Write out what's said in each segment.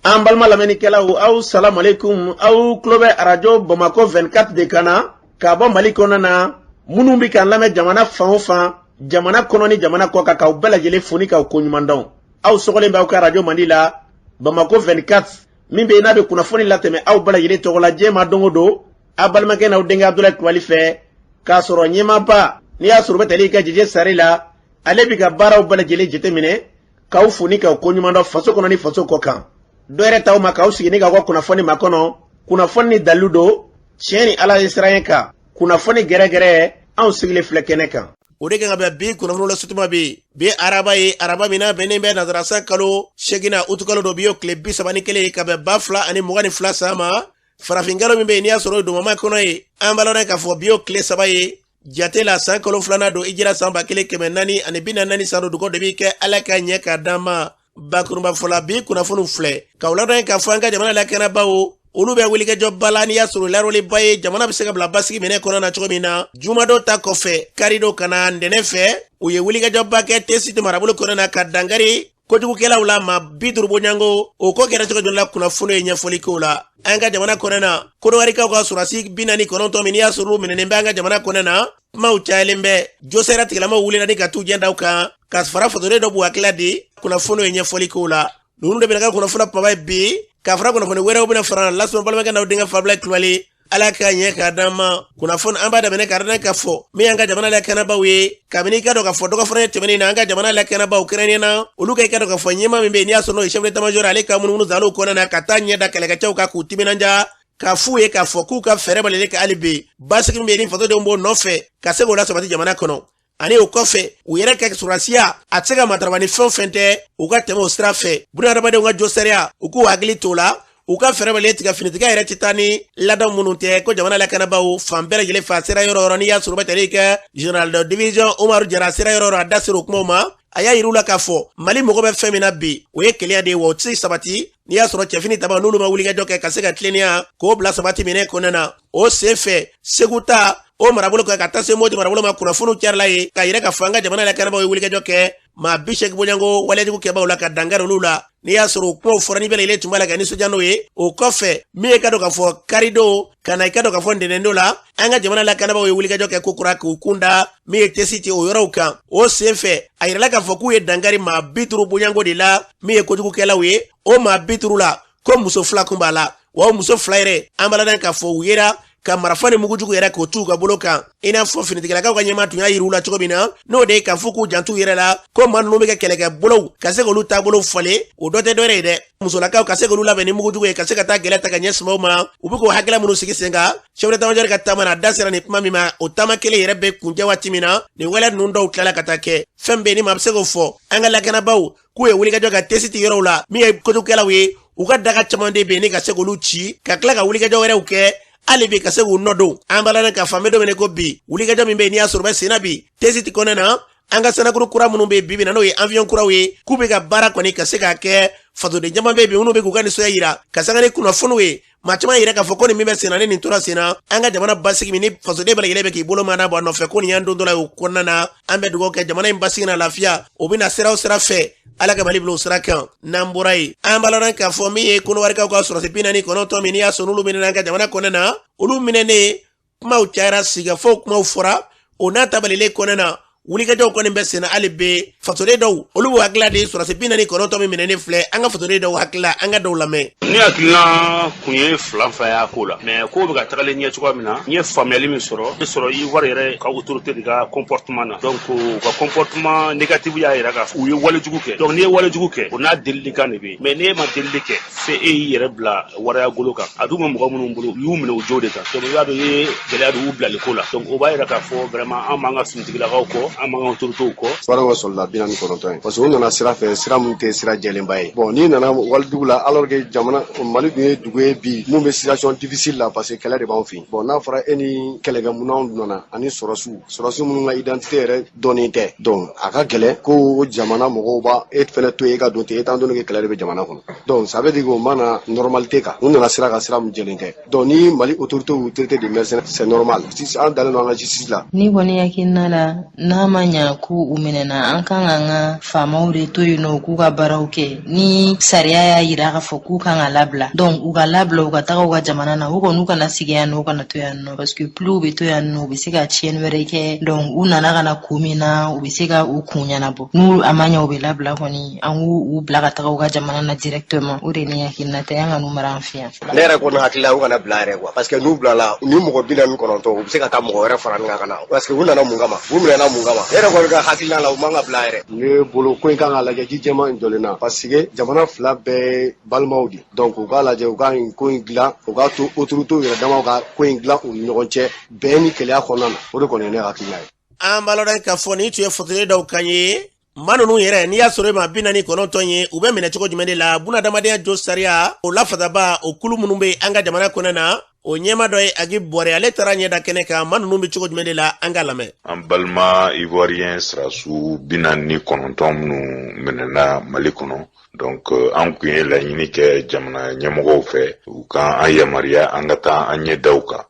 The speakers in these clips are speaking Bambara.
An balima lamɛnnikɛlaw, aw salamalekun. Aw tulo bɛ Arajo Bamakɔ 24 de kan na k'a bɔ Mali kɔnɔ na. Minnu bɛ k'an lamɛn jamana fan o fan, jamana kɔnɔ ni jamana kɔ kan, k'aw bɛɛ lajɛlen fo ni k'aw koɲuman dɔn. Aw sɔgɔlen bɛ aw ka arajo mandi la, Bamakɔ 24, min bɛ yen n'a bɛ kunnafoni latɛmɛ aw bɛɛ lajɛlen tɔgɔ la diɲɛ ma don o don, aw balimakɛ n'aw denkɛ Abudulayi Kulubali fɛ, k'a sɔrɔ ɲɛmaaba n'i y'a sɔrɔ u bɛ tali kɛ Jɛjɛ Sari la. Ale bɛ ka baaraw bɛɛ lajɛlen jateminɛ, k'aw fo ni k'aw koɲuman dɔn faso kɔnɔ ni faso kɔ kan. Dɔ yɛrɛ t'aw ma k'aw sigi ni k'aw ka kunnafoni makɔnɔ, kunnafoni ni dalilu don, tiɲɛ ni Ala ye siran kan, kunnafoni gɛrɛgɛrɛ. Anw sigilen filɛ kɛnɛ kan. O de kan ka bɛn bi kunnafoni la sutuma bi. Bi araba ye, araba min n'a bɛnnen bɛ nazarasa kalo seginna, utukalo don, bi y'o tile 31 ka bɛn 2022 san ma, farafinkalo min bɛ yen n'i y'a sɔrɔ o ye domama kɔnɔ ye. An b'a lɔn k'a fɔ bi y'o tile 3 ye jate la, san kalo filanan don, i jira san 1444 san don. Dugu de b'i kɛ Ala ka ɲɛ k'a d'an ma. Bakurunba fɔla, bi kunnafoniw filɛ k'aw ladɔn k'a fɔ an ka jamana lakanabaaw, olu bɛ wulikajɔba la n'i y'a sɔrɔ laroliba ye, jamana bɛ se ka bila basigi minɛ kɔnɔ na cogo min na. Jumadon ta kɔfɛ, karidon ka na ntɛnɛn fɛ, u ye wulikajɔba kɛ Tesiti marabolo kɔnɔ na ka dankari kojugukɛlaw la, maa 50 bɔɲɔgɔnko. O ko kɛra cogo jumɛn la? Kunnafoni ye ɲɛfɔli k'o la. An ka jamana kɔnɔ na, Kɔdiwarikaw ka sɔrɔdasi 49 min n'i y'a sɔrɔ olu minɛnen bɛ an ka jamana kɔnɔ na, kumaw cayalen bɛ. Josera tigilamaw wulila ni ka t'u jɛ da kan ka fara fasoden dɔ b'u hakilila di. Kunnafoni ye ɲɛfɔli k'o la. Ninnu de bɛna ka kunnafoni kumaba ye bi, ka fara kunnafoni wɛrɛw bɛna fara lasɔrɔ. Balimakɛ n'aw denkɛ Fabila Kulubali, Ala ka ɲɛ k'a d'an ma. Kunnafoni an b'a daminɛ k'a dɔn k'a fɔ min y'an ka jamana lakanabaaw ye, kabini i ka dɔn k'a fɔ dɔgɔfɔrɔ tɛmɛnen na, an ka jamana lakanabaaw, kɛrɛnkɛrɛnnenya na olu ka, i ka dɔn k'a fɔ ɲɛmaa min bɛ yen n'i y'a sɔrɔ n'o ye chef d'état major, ale ka munumunu zaliw kɔnɔna na ka taa ɲɛ da kɛlɛkɛcɛw kan k'u timinanja, k'a f'u ye k'a fɔ k'u ka fɛɛrɛ bɛɛ kɛ hali bi basigi min bɛ yen ni fasodenw b'o nɔfɛ, ka se k'o lasabati jamana kɔnɔ. Ani o kɔfɛ, u yɛrɛ kɛ sɔrɔdasiya a tɛ se ka matarafa ni fɛn o fɛn tɛ, u ka tɛmɛ o sira fɛ. Bunahadamadenw ka josariya, u k'u hakili t'o la, u ka fɛɛrɛ bɛɛ tigɛ. Finitigɛ yɛrɛ tɛ taa ni ladamu minnu tɛ ko jamana lakanabaaw fan bɛɛ lajɛlen fɛ, a sera yɔrɔ yɔrɔ n'i y'a sɔrɔ u bɛ tali kɛ général de division Umaru Jara, a sera yɔrɔ yɔrɔ, a da sera o kumaw ma. A y'a yir'u la k'a fɔ Mali mago bɛ fɛn min na bi, o ye kelenya de ye, wa o tɛ se sabati n'i y'a sɔrɔ cɛfini taba n'olu ma wulikajɔ kɛ ka se ka tilennenya k'o bila sabati minɛ kɔnɔna na. O sen fɛ, Segu ta o marabolo kan ka taa se Moti marabolo ma, kunnafoniw carila ye k'a yira k'a fɔ an ka jamana lakanabaaw ye wulikajɔ kɛ maa 80 bɔɲɔgɔnko walejugu kɛbaw la, ka dankari olu la. N'i y'a sɔrɔ o kumaw fɔra, ni bɛɛ lajɛlen tun b'a la ka nisɔndiya n'o ye. O kɔfɛ, min ye ka dɔn k'a fɔ karidon ka na, i ka dɔn k'a fɔ ntɛnɛndon la, an ka jamana lakanabaaw ye wulikajɔ kɛ ko kura k'u kun da min ye Tesiti o yɔrɔw kan. O sen fɛ, a yirala k'a fɔ k'u ye dankari maa 50 bɔɲɔgɔnko de la min ye kojugukɛlaw ye. O maa 50 la, ko muso 2 kun b'a la, wa o muso 2 yɛrɛ, an b'a la k'a fɔ u yera ka marifa ni mugujugu yɛrɛ k'o t'u ka bolo kan, i n'a fɔ finitigilakaw ka ɲɛmaa tun y'a yir'u la cogo min na, n'o de ye k'a fɔ k'u jantu yɛrɛ la, ko maa ninnu bɛ kɛ kɛlɛkɛ bolow ka se k'olu taabolo falen. O dɔ tɛ dɔwɛrɛ ye dɛ, musolakaw ka se k'olu labɛn ni mugujugu ye ka se ka taa gɛlɛ ta ka ɲɛsin maaw ma. U bɛ k'o hakilila minnu sigi sen kan, chef d'état major ka taama na, a da sera nin kuma min ma, o taama kelen yɛrɛ bɛ kuncɛ waati min na, nin waleya ninnu dɔw tilala ka taa kɛ. Fɛn bɛ yen ni maa bɛ se k'o fɔ, an ka lakanabaaw k'u ye wulikajɔ ka Tesiti yɔrɔw la, min ye kojugukɛlaw ye, u ka daga caman de bɛ yen ni ka se k'olu ci, ka tila ka wulikajɔ wɛrɛw kɛ hali bi ka se k'u nɔ don. An b'a la k'a fɔ an bɛ don min ko bi, wulikajɔ min bɛ yen n'i y'a sɔrɔ bɛ sen na bi Tesiti kɔnɔna na, an ka sanakuru kura minnu bɛ bi bi na, n'o ye avion kuraw ye, k'u bɛ ka baara kɔni ka se k'a kɛ. Fasoden caman bɛ bi minnu bɛ k'u ka nisɔndiya yira ka sanga ni kunnafoniw ye. Maa caman yɛrɛ k'a fɔ ko nin min bɛ sen na, ni nin tora sen na, an ka jamana basigi min ni fasoden bɛɛ lajɛlen bɛ k'i bolo mana bɔ a nɔfɛ, ko nin y'an don dɔ la ye o kɔnɔna na. An bɛ dugawu kɛ jamana in basigi na lafiya, o bɛna sira o sira fɛ, Ala ka Mali bila o sira kan. N'an bɔra yen, an b'a lɔn k'a fɔ min ye Kɔnɔwarikaw ka sɔrɔdasi 49 min n'i y'a sɔrɔ n'olu minɛna an ka jamana kɔnɔna na, olu minɛnen, kumaw cayara, sigikafɔw kumaw fɔra. O n'a tabalilen kɔnɔna na, wulikajɔw kɔni bɛ senna hali bi. Fasoden dɔw, olu b'u hakilila di sɔrɔdasi 49 min minɛnen filɛ, an ka fasoden dɔw hakilila, an ka dɔw lamɛn. Ne hakilina kun ye fila fila y'a ko la, mais ko bɛ ka tagalen ɲɛ cogoya min na, n ye faamuyali min sɔrɔ ne sɔrɔ Ivoire yɛrɛ ka autorité de ka comportement na. Donc u ka comportement négatif y'a yira k'a fɔ u ye walejugu kɛ. Donc n'i ye walejugu kɛ, o n'a delilikan de bɛ yen, mais n'e ma delili kɛ, fɛ e y'i yɛrɛ bila waraya golo kan, a dun bɛ mɔgɔ minnu bolo, u y'u minɛ u jo de kan. Donc i b'a dɔn i ye gɛlɛya don u bilali ko la. Donc o b'a yira k'a fɔ vraiment an b'an ka finitigilakaw kɔ, an b'an ka autorités kɔ. Wari ka sɔrɔla 49 ye, parce que u nana sira fɛ, sira min tɛ sira jɛlenba ye. Bon, n'i nana walidugu la, alors que jamana Jamana Mali dun ye dugu ye bi mun bɛ situation difficile la, parce que kɛlɛ de b'anw fɛ yen. Bon, n'a fɔra e ni kɛlɛkɛminɛnw nana ani sɔrɔsiw minnu ka identité yɛrɛ dɔnnen tɛ, donc a ka gɛlɛn ko jamana mɔgɔw b'a e fɛnɛ to yen, e ka don ten, étant donné que kɛlɛ de bɛ jamana kɔnɔ. Donc ça veut dire que o ma na normalité kan, u nana sira kan, sira min jɛlen tɛ. Donc ni Mali autorité y'u traité de mercenaires, c'est normal. An dalen don an ka justice la. Ni kɔni hakilina la, n'a ma ɲa ko u minɛna, an kan k'an ka faamaw de to yen nɔ, u k'u ka baaraw kɛ. Ni sariya y'a yira k'a fɔ k'u kan ka labila, donc u ka labila, u ka taga u ka jamana na. U kɔni u kana sigi yan nɔ, u kana to yan nɔ, parce que plus u bɛ to yan nɔ, u bɛ se ka tiɲɛni wɛrɛ kɛ. Donc u nana ka na kun min na, u bɛ se ka u kun ɲɛnabɔ. N'u a ma ɲɛ u bɛ labila kɔni, an k'u u bila ka taga u ka jamana na directement. O de ni hakilina tɛ, an ka n'u mara an fɛ yan. Ne yɛrɛ kɔni hakili la, u kana bila yɛrɛ quoi, parce que n'u bilala ni mɔgɔ 49, u bɛ se ka taa mɔgɔ wɛrɛ fara nin kan ka na, parce que u nana mun kama, u minɛna mun kama? Ne yɛrɛ kɔni ka hakilina la, u man ka bila yɛrɛ. Ne bolo, ko in kan ka lajɛ ji jɛman in jɔlen na, parce que jamana fila bɛɛ balimaw de. Donc u k'a lajɛ, u ka nin ko in dilan, u k'a to autorités yɛrɛ damaw ka ko in dilan u ni ɲɔgɔn cɛ, bɛn ni keleya kɔnɔna na. O de kɔni ye ne hakilina ye. An b'a lɔn k'a fɔ nin tun ye fotoli dɔw kan ye. Maa ninnu yɛrɛ, n'i y'a sɔrɔ e ma 49 ye, u bɛ minɛ cogo jumɛn de la? Bunadamadenya jo sariya o lafasaba o kulu minnu bɛ an ka jamana kɔnɔ na, o ɲɛma dɔ ye Agi Bɔrɛ, ale taara ɲɛda kɛnɛ kan. Maa ninnu bɛ cogo jumɛn de la? An ka lamɛn. An balima Ivoirien sirasiw 49 minnu minɛna Mali kɔnɔ, donc an kun ye laɲini kɛ jamana ɲɛmɔgɔw fɛ, u ka an yamaruya an ka taa an ɲɛ da u kan,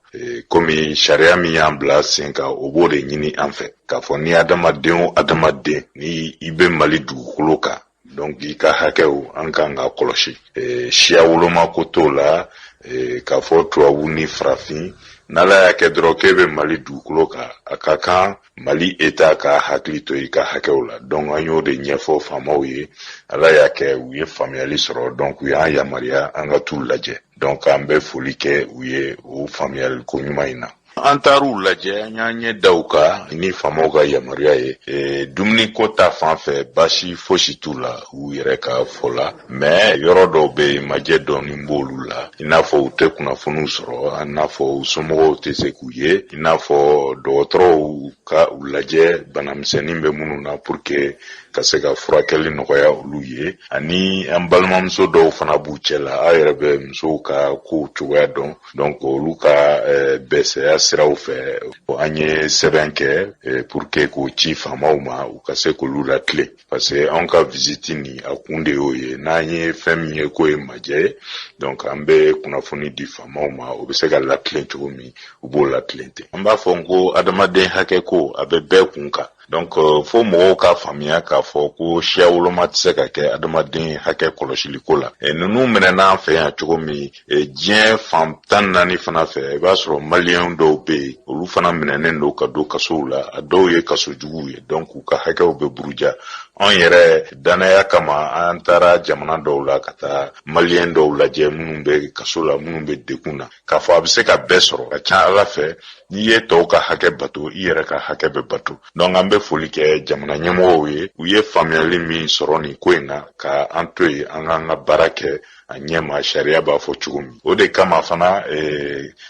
komi sariya min y'an bila sen kan, o b'o de ɲini an fɛ, k'a fɔ ni adamaden o adamaden ni i bɛ Mali dugukolo kan, donc i ka hakɛw an kan ka kɔlɔsi. Siya woloma ko t'o la, k'a fɔ tubabu ni farafin. N'Ala y'a kɛ dɔrɔn k'e bɛ Mali dugukolo kan, a ka kan Mali État ka hakili to i ka hakɛw la. Donc an y'o de ɲɛfɔ faamaw ye. Ala y'a kɛ u ye faamuyali sɔrɔ, donc u y'an yamaruya an ka t'u lajɛ. Donc an bɛ foli kɛ u ye o faamuyali ko ɲuman in na. An taar'u lajɛ, an y'an ɲɛ da u kan ni faamaw ka yamaruya ye. Dumuni ko ta fan fɛ, baasi fosi t'u la u yɛrɛ ka fɔ la, mais yɔrɔ dɔw bɛ yen, majɛ dɔɔni b'olu la, i n'a fɔ u tɛ kunnafoniw sɔrɔ, i n'a fɔ u somɔgɔw tɛ se k'u ye, i n'a fɔ dɔgɔtɔrɔw ka u lajɛ banamisɛnnin bɛ minnu na, pour que ka se ka furakɛli nɔgɔya olu ye. Ani an balimamuso dɔw fana b'u cɛ la, aw yɛrɛ bɛ musow ka kow cogoya dɔn. Donc olu ka bɛsɛya siraw fɛ, an ye sɛbɛn kɛ pour que k'o ci faamaw ma, u ka se k'olu latilen, parce que anw ka visite nin, a kun de y'o ye. N'an ye fɛn min ye k'o ye majɛ ye, donc an bɛ kunnafoni di faamaw ma, o bɛ se ka latilen cogo min, u b'o latilen ten. An b'a fɔ ko adamaden hakɛ ko a bɛ bɛɛ kun kan. Donc fo mɔgɔw k'a faamuya k'a fɔ ko siya woloma tɛ se ka kɛ adamaden hakɛ kɔlɔsili ko la. Ninnu minɛna an fɛ yan cogo min, diɲɛ fan 14 fana fɛ, i b'a sɔrɔ Maliyɛn dɔw bɛ yen, olu fana minɛnen don ka don kasow la. A dɔw ye kaso juguw ye, donc u ka hakɛw bɛ buruja. Anw yɛrɛ danaya kama, an taara jamana dɔw la ka taa Maliyɛn dɔw lajɛ minnu bɛ kaso la, minnu bɛ degun na, k'a fɔ a bɛ se ka bɛɛ sɔrɔ. Ka ca Ala fɛ, n'i ye tɔw ka hakɛ bato, i yɛrɛ ka hakɛ bɛ bato. Donc an bɛ foli kɛ jamana ɲɛmɔgɔw ye, u ye faamuyali min sɔrɔ nin ko in na, ka an to yen an k'an ka baara kɛ a ɲɛma, sariya b'a fɔ cogo min. O de kama fana,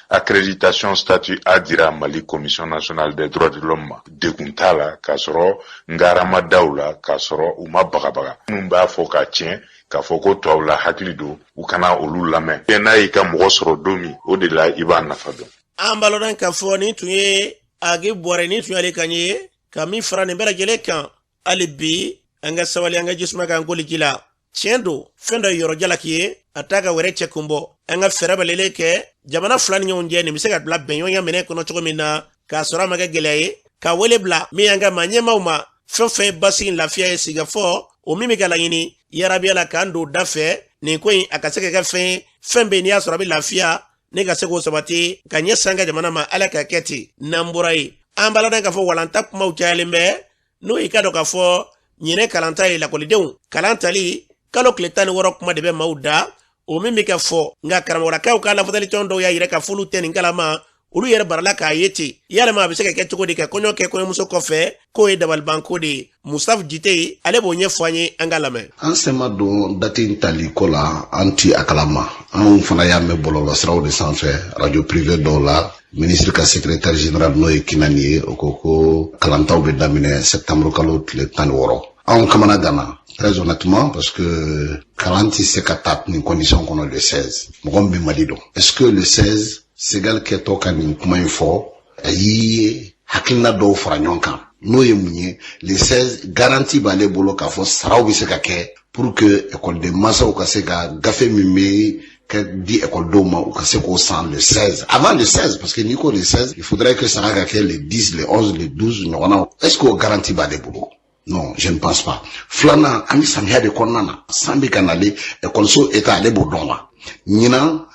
accréditation statut A dira Mali Commission nationale des droits de l'homme ma. Degun t'a la, k'a sɔrɔ ngarama daw la, k'a sɔrɔ u ma bagabaga. Minnu b'a fɔ k'a tiɲɛ, k'a fɔ ko tubabula hakili don, u kana olu lamɛn. N'a y'i ka mɔgɔ sɔrɔ don min, o de la i b'a nafa dɔn. An b'a lɔn k'a fɔ nin tun ye Agi Bɔrɛ, nin tun y'ale kan ye ka min fara nin bɛɛ lajɛlen kan. Hali bi an ka sabali, an ka jisuma k'an koli ji la. Tiɲɛ don, fɛn dɔ ye yɔrɔ jalaki ye, a t'a ka wɛrɛ cɛ kun bɔ. An ka fɛɛrɛ bɛlɛlen kɛ jamana fila ni ɲɔgɔn cɛ, nin bɛ se ka bila bɛnɲɔgɔnya minɛ kɔnɔ cogo min na, k'a sɔrɔ a ma kɛ gɛlɛya ye. Ka wele bila min y'an ka maa ɲɛmaaw ma, fɛn fɛn ye basigi, lafiya ye, sigikafɔ o min bɛ ka laɲini yarabiya la, k'an don da fɛ nin ko in, a ka se ka kɛ fɛn ye, fɛn bɛ yen n'i y'a sɔrɔ a bɛ lafiya ne ka se k'o sabati ka ɲɛ san ka jamana ma. Ala ka kɛ ten. N'an bɔra yen, an b'a ladɔn k'a fɔ walanta kumaw cayalen bɛ, n'o y'i ka dɔn k'a fɔ ɲinɛ kalanta ye, lakɔlidenw kalan tali kalo tile 16 kuma de bɛ maaw da, o min bɛ ka fɔ. Nka karamɔgɔlakaw ka lafasalitɔn dɔw y'a yira k'a fɔ olu tɛ nin kalama, olu yɛrɛ barala k'a ye ten. Yalima a bɛ se ka kɛ cogo di ka kɔɲɔ kɛ kɔɲɔmuso kɔfɛ? K'o ye dabalibanko de ye. Musafu Jite, ale b'o ɲɛfɔ an ye, an ka lamɛn. An sen ma don date in tali ko la, an ti a kalama. Anw fana y'a mɛn bɔlɔlɔsiraw de sanfɛ, radio privé dɔw la. Ministre ka secrétaire général, n'o ye Kinani ye, o ko ko kalantaw bɛ daminɛ septembre kalo tile 16. Anw kamana ganna. Très honnêtement, parce que kalan tɛ se ka ta nin condition kɔnɔ le 16. Mɔgɔ min bɛ Mali dɔn. Est-ce que le 16, Segal kɛtɔ ka nin kuma in fɔ, a ye hakilina dɔw fara ɲɔgɔn kan, n'o ye mun ye? Le 16, garantie b'ale bolo k'a fɔ saraw bɛ se ka kɛ pour que ekɔliden mansaw ka se ka gafe min bɛ ka di ekɔlidenw ma, u ka se k'o san le 16, avant le 16, parce que n'i ko le 16, il faudrait que sara ka kɛ le 10, le 11, le 12 ɲɔgɔnnaw. Est ce que o garantie b'ale bolo? Non, je ne pense pas. Filanan, an bɛ samiya de kɔnɔna na, san bɛ ka nalen, ekɔliso état ale b'o dɔn wa? Ɲinan,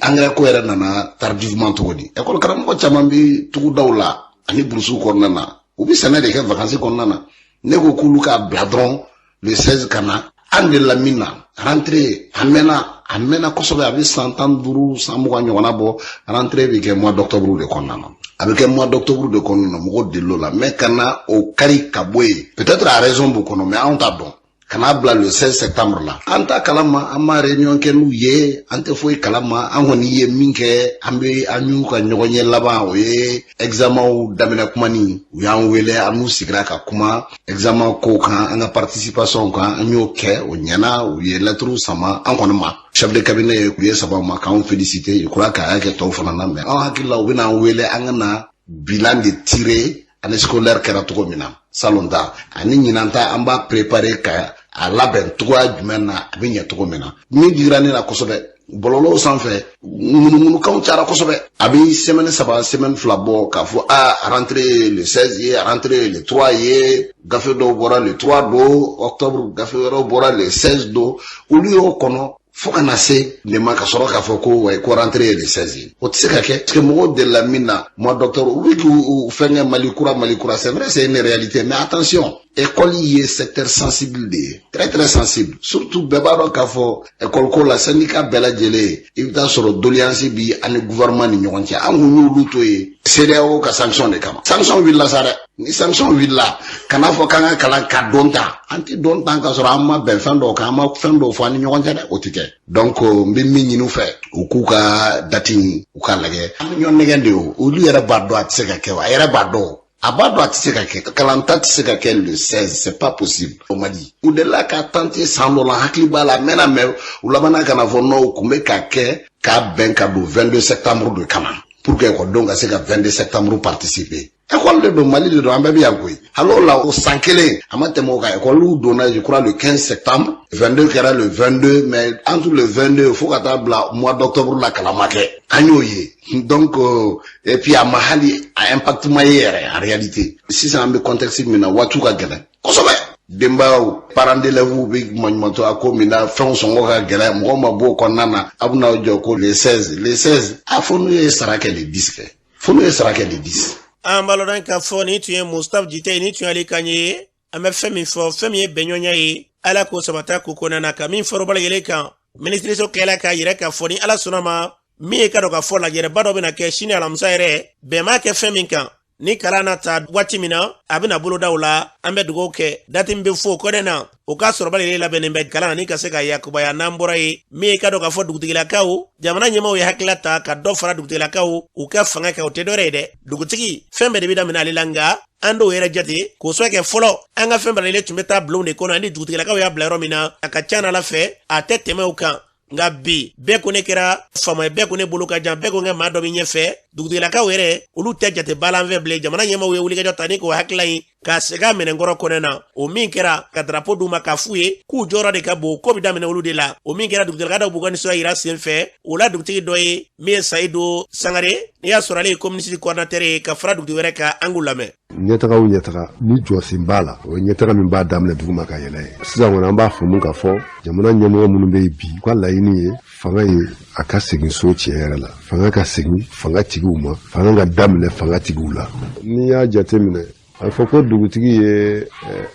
engrais ko yɛrɛ nana tardivement cogo di? Ekɔli karamɔgɔ caman bɛ tugudaw la ani burusiw kɔnɔna na, u bɛ sɛnɛ de kɛ vacances kɔnɔna na. Ne ko k'olu k'a bila dɔrɔn le 16 ka na. An delila min na, rentrée, a mɛnna, a mɛnna kosɛbɛ, a bɛ san 15, san 20 ɲɔgɔnna bɔ. Rentrée bɛ kɛ mois d'octobre de kɔnɔna na, a bɛ kɛ mois d'octobre de kɔnɔna na. Mɔgɔw delil'o la, mais ka na o kari ka bɔ yen, peut-être a raison b'o kɔnɔ, mais anw t'a dɔn. Ka n'a bila le 16 septembre la, an t'a kalama, an ma réunion kɛ n'u ye, an tɛ foyi kalama. An kɔni ye min kɛ, an bɛ an y'u ka ɲɔgɔn ye laban, o ye examenw daminɛ kumani. U y'an wele, an n'u sigira ka kuma examen kow kan, an ka participation kan. An y'o kɛ, o ɲɛna. U ye lettre sama an kɔni ma, chef de cabinet u ye saba ma k'anw féliciter. Je crois k'a y'a kɛ tɔw fana na, mais an hakili la, u bɛna an wele an ka na bilan de tirer année scolaire kɛra cogo min na salon ta ani ɲinan ta, an b'a préparer ka a labɛn cogoya jumɛn na, a bɛ ɲɛ cogo min na. Min digira ne la kosɛbɛ, bɔlɔlɔw sanfɛ, ŋunuŋunukanw cayara kosɛbɛ. A bɛ semaine 3, semaine 2 bɔ, k'a fɔ a rentrée le 16 ye, rentrée le 3 ye, gafe dɔw bɔra le 3 don octobre, gafe wɛrɛw bɔra le 16 don. Olu y'o kɔnɔ fo ka na se nin ma, ka sɔrɔ k'a fɔ ko wa ko rentrée ye le 16 ye. O tɛ se ka kɛ, parce que mɔgɔw delila min na mois d'octobre. U bɛ k'u fɛnkɛ Mali kura, Mali kura, c'est vrai, c'est une réalité, mais attention, école ye secteur sensible de ye, très très sensible. Surtout bɛɛ b'a dɔn k'a fɔ école ko la, syndicat bɛɛ lajɛlen, i bɛ taa sɔrɔ doléance bi ani gouvernement ni ɲɔgɔn cɛ. An kun y'olu to yen CEDEAO ka sanction de kama. Sanction wulila sa dɛ. Ni sanction wulila, kana fɔ k'an ka kalan ka don ta, an tɛ don tan ka sɔrɔ an ma bɛn fɛn dɔw kan, an ma fɛn dɔw fɔ an ni ɲɔgɔn cɛ dɛ, o tɛ kɛ. Donc n bɛ min ɲini u fɛ, u k'u ka date u k'a lajɛ. An bɛ ɲɔgɔn nɛgɛn de, o olu yɛrɛ b'a dɔn a tɛ se ka kɛ, o a yɛrɛ b'a dɔn, a b'a dɔn a tɛ se ka kɛ. Kalanta tɛ se ka kɛ le 16, c'est pas possible au Mali. U delila ka tenter san dɔ la, hakili b'a la, a mɛnna, mais u labanna ka na fɔ non, u kun bɛ ka kɛ k'a bɛn ka don 22 septembre de kama, pour que ekɔlidenw ka se ka 22 septembre participer. École de don, Mali de don, an bɛɛ bɛ yan koyi. Hali o la, o san kelen a ma tɛmɛ o kan, ekɔliw donna, je crois, le 15 septembre, 22 kɛra le 22, mais entre le 22 fo ka taa bila mois d'octobre la, kalan ma kɛ, an y'o ye. Donc et puis a ma hali a impact ma ye yɛrɛ en réalité. Sisan an bɛ contexte min na, waatiw ka gɛlɛn kosɛbɛ, denbayaw, parents d'élèves bɛ maɲumantɔ a ko min na, fɛnw sɔngɔ ka gɛlɛn, mɔgɔ ma b'o kɔnɔna na. A bɛna aw jɔ ko le 16, le 16, a fo n'u ye sara kɛ le 10 kɛ, fo n'u ye sara kɛ le 10. An b'a lɔn k'a fɔ nin tun ye Mustapha Jite ye, nin tun y'ale kan ye. An bɛ fɛn min fɔ, fɛn min ye bɛnɲɔgɔnya ye, Ala k'o sabata ko kɔnɔna na ka min fɔra lajɛlen kan. Minisiriso tilala k'a yɛrɛ k'a fɔ ni Ala sɔnna ma, min ye ka dɔn ka fɔ lajɛrɛba dɔ bɛna kɛ sini alamisa yɛrɛ, bɛn b'a kɛ fɛn min kan ni kalan na ta waati min na a bɛna bolodaw la. An bɛ dugawu kɛ, date min bɛ fɔ o kɔnɛ na, o k'a sɔrɔ bali labɛnnen bɛ kalan ni ka se ka yakubaya. N'an bɔra yen, min ye ka dɔn k'a fɔ dugutigilakaw, jamana ɲɛmaaw ye hakilila ta ka dɔ fara dugutigilakaw u ka fanga kɛ. O tɛ dɔwɛrɛ ye dɛ, dugutigi fɛn bɛɛ de bɛ daminɛ ale la, nka an dɔw yɛrɛ jate k'o sɔ kɛ fɔlɔ. An ka fɛn bɛɛ lajɛlen tun bɛ taa bulon de kɔnɔ, ani dugutigilakaw y'a bila yɔrɔ min na, a ka ca ala fɛ a tɛ tɛmɛ o kan. Nka bi, bɛɛ ko ne kɛra faama ye, bɛɛ ko ne bolo ka jan, bɛɛ ko kɛ maa dɔ bɛ ɲɛfɛ. Dugutigilakaw yɛrɛ, olu tɛ jate balan fɛ bilen. Jamana ɲɛmaaw ye wulikajɔ ta ni k'o hakilila in ka segin a minɛnkɔrɔ kɔnɛ na. O min kɛra ka drapeau d'u ma k'a f'u ye k'u jɔyɔrɔ de ka bon, ko bɛ daminɛ olu de la. O min kɛra, dugutigilaka dɔw b'u ka nisɔndiya yira sen fɛ. O la, dugutigi dɔ ye min ye Sayidu Sangare, n'i y'a sɔrɔ ale ye communiste coordinateur ye ka fara dugutigi wɛrɛ kan, an k'u lamɛn. Ɲɛtaga o ɲɛtaga ni jɔsen b'a la, o ye ɲɛtaga min b'a daminɛ duguma ka yɛlɛ ye. Sisan kɔni, an b'a faamu k'a fɔ jamana ɲɛmɔgɔ minnu bɛ yen bi, u ka laɲini ye fanga ye a ka segin so. Tiɲɛ yɛrɛ la, fanga ka segin fanga tigiw ma, fanga ka daminɛ fanga tigiw la. N'i y'a jate minɛ, a bɛ fɔ ko dugutigi ye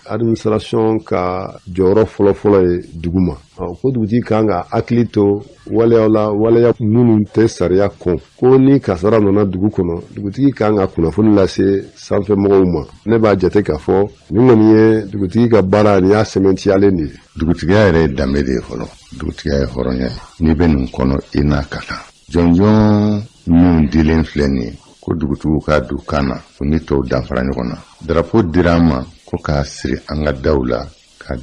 administration ka jɔyɔrɔ fɔlɔfɔlɔ ye dugu ma, ko dugutigi kan ka hakili to waleyaw la, waleya minnu tɛ sariya kɔn, ko ni kasara nana dugu kɔnɔ, dugutigi kan ka kunnafoni lase sanfɛ mɔgɔw ma. Ne b'a jate k'a fɔ nin kɔni ye dugutigi ka baara, nin y'a sɛmɛntiyalen de ye. Dugutigiya yɛrɛ ye danbe de ye fɔlɔ. Dugutigiya ye hɔrɔnya ye. N'i bɛ nin kɔnɔ, i n'a ka kan. Jɔnjɔn minnu dilen filɛ nin ye, ko dugutigiw ka don kan na, u ni tɔw danfara ɲɔgɔn na. Darapo dira an ma ko k'a siri an ka daw la. Ka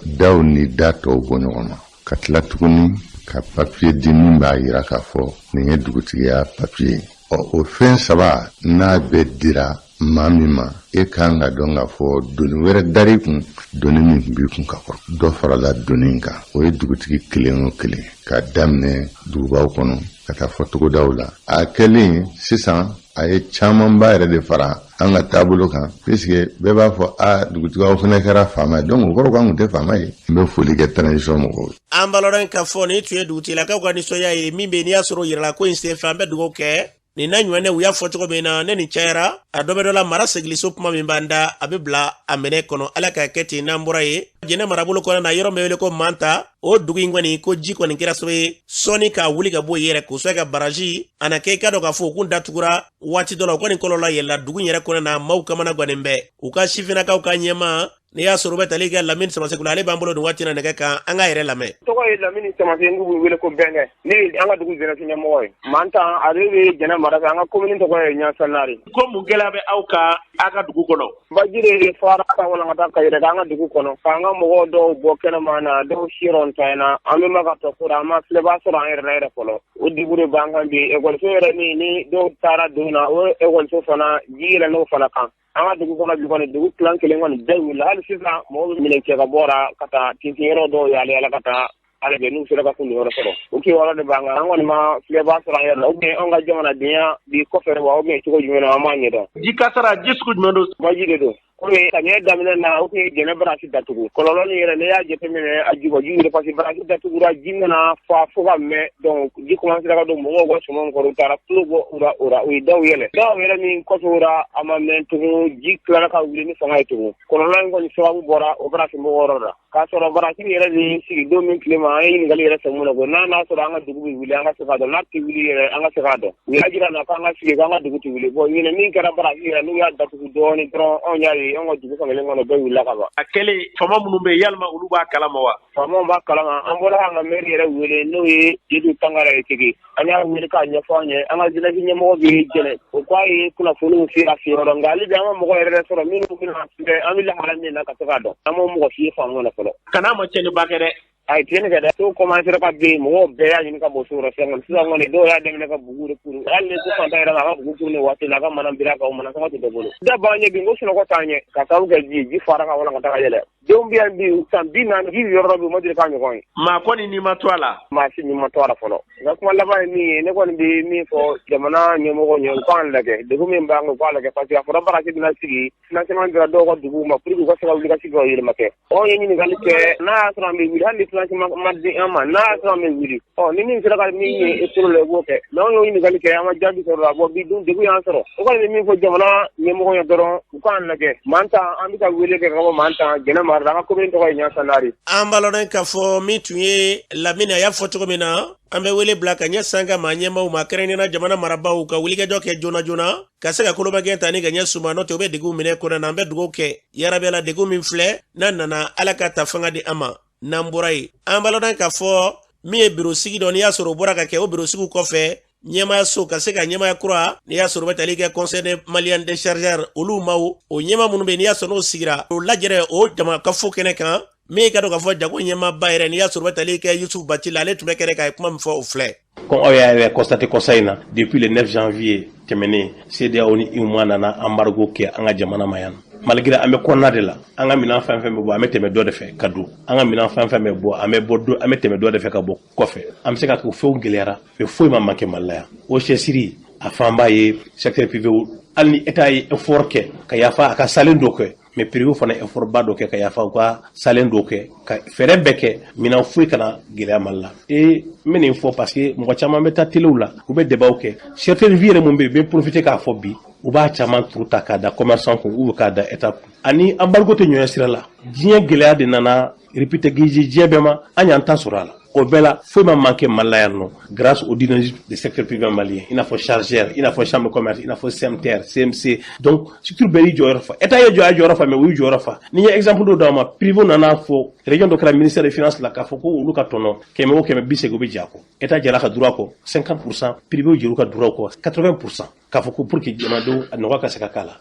daw ni da tɔw bɔ ɲɔgɔn na, ka tila tuguni ka papiye di min b'a yira k'a fɔ nin ye dugutigiya papiye ye. Ɔ, o fɛn saba n'a bɛɛ dira maa min ma, e kan ka dɔn k'a fɔ doni wɛrɛ dar'i kun, doni min tun b'i kun ka kɔrɔ, dɔ farala doni in kan. O ye dugutigi kelen o kelen, k'a daminɛ dugubaw kɔnɔ ka taa fɔ togodaw la. A kɛlen sisan, a ye camanba yɛrɛ de fara an ka taabolo kan, puisque bɛɛ b'a fɔ a dugutigiw fana kɛra faama ye. Donc o kɔrɔ k'an tun tɛ faama ye. N bɛ foli kɛ transition mɔgɔw ye. An b'a lɔn k'a fɔ nin tun ye dugutigilakaw ka nisɔndiya ye min bɛ n'i y'a sɔrɔ yirala ko in senfɛ. An bɛ dugawu kɛ nin n'a ɲɔgɔnna. U y'a fɔ cogo min na, ne nin cayara, a dɔ bɛ dɔ la. Mara segiliso kuma min b'an da, a bɛ bila a minɛ kɔnɔ. Ala k'a kɛ ten. N'an bɔra yen, Jɛnɛ marabolo kɔnɔ na, yɔrɔ min wele ko Manta, o dugu in kɔni ko ji kɔni kɛra sababu ye sɔɔni k'a wuli ka bɔ yen yɛrɛ, k'o sɔrɔ ka baraji a na kɛ. I ka dɔn k'a fɔ u kun datugura waati dɔ la, o kɔni kɔlɔlɔ yɛlɛla dugu in yɛrɛ kɔnɔ na, maaw kamana gannen bɛ. U ka sifinnakaw ka ɲɛmaa, n'i y'a sɔrɔ u bɛ tali kɛ Lamini Samaseko la, ale b'an bolo nin waati na nɛgɛ kan. An k'a yɛrɛ lamɛn. Tɔgɔ ye Lamini Samase, n'u b'u wele ko Bɛnkɛ. Ne ye an ka dugu jeunesse ɲɛmɔgɔ ye. Manta, ale bɛ Jɛnɛ mara fɛ. An ka commune tɔgɔ ye Ɲasanari. Ko mun gɛlɛya bɛ aw kan aw ka dugu kɔnɔ? Baji de fara ka walankata ka yɛrɛ an ka dugu kɔnɔ, k'an ka mɔgɔw dɔw bɔ kɛnɛma na, dɔw siyɔrɔ ntanyana. An bɛ ma ka tɔ kura, an ma filɛba sɔrɔ an yɛrɛ la yɛrɛ fɔlɔ. O degun de b'an kan bi. Ekɔliso yɛrɛ min ni dɔw taara don na, o ekɔliso fana ji yɛlɛn'o fana kan. An ka dugu kɔnɔ bi kɔni, dugu tilan kelen kɔni bɛɛ wulila. Hali sisan mɔgɔw bɛ minɛn cɛ ka bɔ ra ka taa tintin yɔrɔ dɔw yaala yaala ka taa a lajɛ n'u sera ka kun yɔrɔ sɔrɔ. O kibaruya de b'an kan. An kɔni ma filɛba sɔrɔ an yɛrɛ la, ou bien an ka jamanadenya bi kɔfɛ wa, ou bien cogo jumɛn na, an m'a ɲɛdɔn. Ji kasara, ji sugu jumɛn don? Baji de don. Komi samiyɛ daminɛ na, o tun ye Jɛnɛ barasi datugu. Kɔlɔlɔ nin yɛrɛ, ne y'a jateminɛ, a jubaju yɛrɛ, parce que barasi datugura, ji nana fa fo ka mɛn. Donc ji commencera ka don mɔgɔw ka sumanw kɔrɔ. U taara tulo bɔ u ra, o ra u ye daw yɛlɛ. Daw yɛlɛ min kɔfɛ, o ra a ma mɛn tugun, ji tilara ka wuli ni fanga ye tugun. Kɔlɔlɔ in kɔni sababu bɔra o barasi mɔgɔ yɔrɔ la, k'a sɔrɔ barasi yɛrɛ bɛ sigi don min tile ma. An ye ɲininkali yɛrɛ fɛ mun na ko n'a n'a sɔrɔ an ka dugu bɛ wuli, an ka se k'a dɔn, n'a tɛ wuli yɛrɛ, an ka se k'a dɔn. U y'a jira na k'an ka sigi, k'an ka dugu tɛ wuli. Bon, ɲinɛ min kɛra barasi yɛrɛ, n'u y'a datugu dɔɔnin dɔrɔn, anw y'a ye an ka dugu fankelen kɔnɔ bɛɛ wulila ka ban. A kɛlen, faama minnu bɛ yen, yalima olu b'a kalama wa? Faamaw b'a kalama. An bɔra k'an ka mɛri yɛrɛ wele, n'o ye Sedu Tangara ye Tege. An y'a wele k'a ɲɛfɔ an ye. An ka jeunesse ɲɛmɔgɔ bɛ Jɛnɛ, o k'a ye kunnafoniw se a seyɔrɔ, nka hali bi an ma mɔgɔ yɛrɛ sɔrɔ minnu bɛna filɛ an bɛ lahala min na ka se k'a dɔn. An m'o mɔgɔ si ye faamaw na fɔlɔ. Kana ma tiɲɛniba kɛ dɛ. A ye tiɲɛni kɛ dɛ. So commencera ka bin, mɔgɔw bɛɛ y'a ɲini ka bɔ so rɔ. Sisan kɔni, sisan kɔni, dɔw y'a daminɛ ka bugu de kuru. Hali ni ko fantan yɛrɛ ma, a ka bugu kuru nin waati la, a ka mana biri a kan, o mana sɔngɔ tɛ dɔ bolo. Da b'an ɲɛ bi ko sunɔgɔ t'an ɲɛ, ka sababu kɛ ji ye. Ji fara ka walankata ka yɛlɛ. Denw bɛ yan bi, san 40, ji yɔrɔ dɔ bɛ yen, u ma deli k'a ɲɔgɔn ye. Maa kɔni n'i ma to a la. Maa si n'i ma to a la fɔlɔ. N ka kuma laban ye min ye, ne kɔni bɛ min fɔ jamana ɲɛmɔgɔw ɲɛ, u k'an lajɛ degun min b'an kan, u k'a lajɛ, parce que a fɔra barasi bɛna sigi, financement dira dɔw ka duguw ma pour que u ka se ka wuli ka sigi ka yɛlɛma kɛ. Anw ye ɲininkali kɛ, n'a y'a sɔrɔ an bɛ wuli, hali ni financement ma di an ma, n'a y'a sɔrɔ an bɛ wuli, ɔ ni min sera ka min ye e tolo la, i b'o kɛ. Mais anw y'o ɲininkali kɛ, an ma jaabi sɔrɔ la. Bon, bi dun degun y'an sɔrɔ. O kɔni bɛ min fɔ jamana ɲɛmɔgɔ ye dɔrɔn, u k'an lajɛ. Mantan, an bɛ ka wele kɛ ka bɔ Mantan, Jɛnɛ mara la. An ka commune tɔgɔ ye Ɲasanari. An b'a lɔn k'a fɔ min tun ye Lamini, a y'a fɔ cogo min na, an bɛ wele bila ka ɲɛsin an ka maa ɲɛmaaw ma, kɛrɛnkɛrɛnnenya jamana marabaaw ka wulikajɔ kɛ joona joona ka se ka kolomagɛn ta ni ka ɲɛ suma, n'o tɛ u bɛ degun minɛ kɔnɔ na. An bɛ dugawu kɛ yarabi la, degun min filɛ n'a nana, Ala ka ta fanga di an ma. N'an bɔra yen, an b'a lɔn k'a fɔ min ye biro sigi dɔ, n'i y'a sɔrɔ o bɔra ka kɛ, o biro sigiw kɔfɛ, ɲɛmaayaso ka se ka ɲɛmaaya kura, n'i y'a sɔrɔ o bɛ tali kɛ Conseil des Maliens des chargeurs, olu maaw o ɲɛmaa minnu bɛ, n'i y'a sɔrɔ n'o sigira o lajɛrɛ o jama ka fo kɛnɛ kan. Min ka dɔn k'a fɔ jago ɲɛmaaba yɛrɛ, n'i y'a sɔrɔ o bɛ tali kɛ Yusuf Bacili, ale tun bɛ kɛnɛ kan, a ye kuma min fɔ, o filɛ. Comme aw y'a yɛrɛ constaté kɔsa in na, depuis le 9 janvier tɛmɛnen, CEDEAO ni UEMOA nana embargo kɛ an ka jamana ma yan. Malgré an bɛ kɔnɔna de la, an ka minɛn fɛn fɛn bɛ bɔ, an bɛ tɛmɛ dɔ de fɛ ka don. An ka minɛn fɛn fɛn bɛ bɔ, an bɛ bɔ, an bɛ tɛmɛ dɔ de fɛ ka bɔ kɔfɛ. An bɛ se ka kɛ fɛnw gɛlɛyara, mais foyi ma manqué Mali la yan. O cɛsiri a fanba ye secteur privé. Hali ni État ye effort kɛ ka yafa a ka salen dɔ kɛ, mais privé fana effort ba dɔ kɛ ka yafa u ka salen dɔ kɛ, ka fɛɛrɛ bɛɛ kɛ minɛn foyi kana gɛlɛya Mali la. E n bɛ nin fɔ parce que mɔgɔ caman bɛ taa telew la, u bɛ débat kɛ. Cherté de vie yɛrɛ mun bɛ yen, u bɛ profiter k'a fɔ bi, u b'a caman turu ta k'a da commerçant kun ou k'a da État kun. Ani embargo tɛ ɲɔgɔn sira la. Diɲɛ gɛlɛya de nana répéter diɲɛ bɛɛ ma, an y'an ta sɔrɔ a la. O bɛɛ la, foyi ma manqué Mali la yan nɔ, grâce au dynamisme des secteurs privés maliens, i n'a fɔ chargeur, i n'a fɔ chambre de commerce, i n'a fɔ CMTR, CMC. Donc structure bɛɛ y'i jɔyɔrɔ fa. État ye jɔ a jɔyɔrɔ fa, mais u y'u jɔyɔrɔ fa. Ni ye exemple dɔ d'aw ma, privé nana fɔ, réunion dɔ kɛra ministère des Finances la, k'a fɔ ko olu ka tɔnɔ 100 o 100, 80 bɛ jɛ a kɔ. État jɛra ka droit kɔ 50%, privé jɛr'u ka droit kɔ 80%, k'a fɔ ko pour que jamanadenw a nɔgɔya ka se ka k'a la.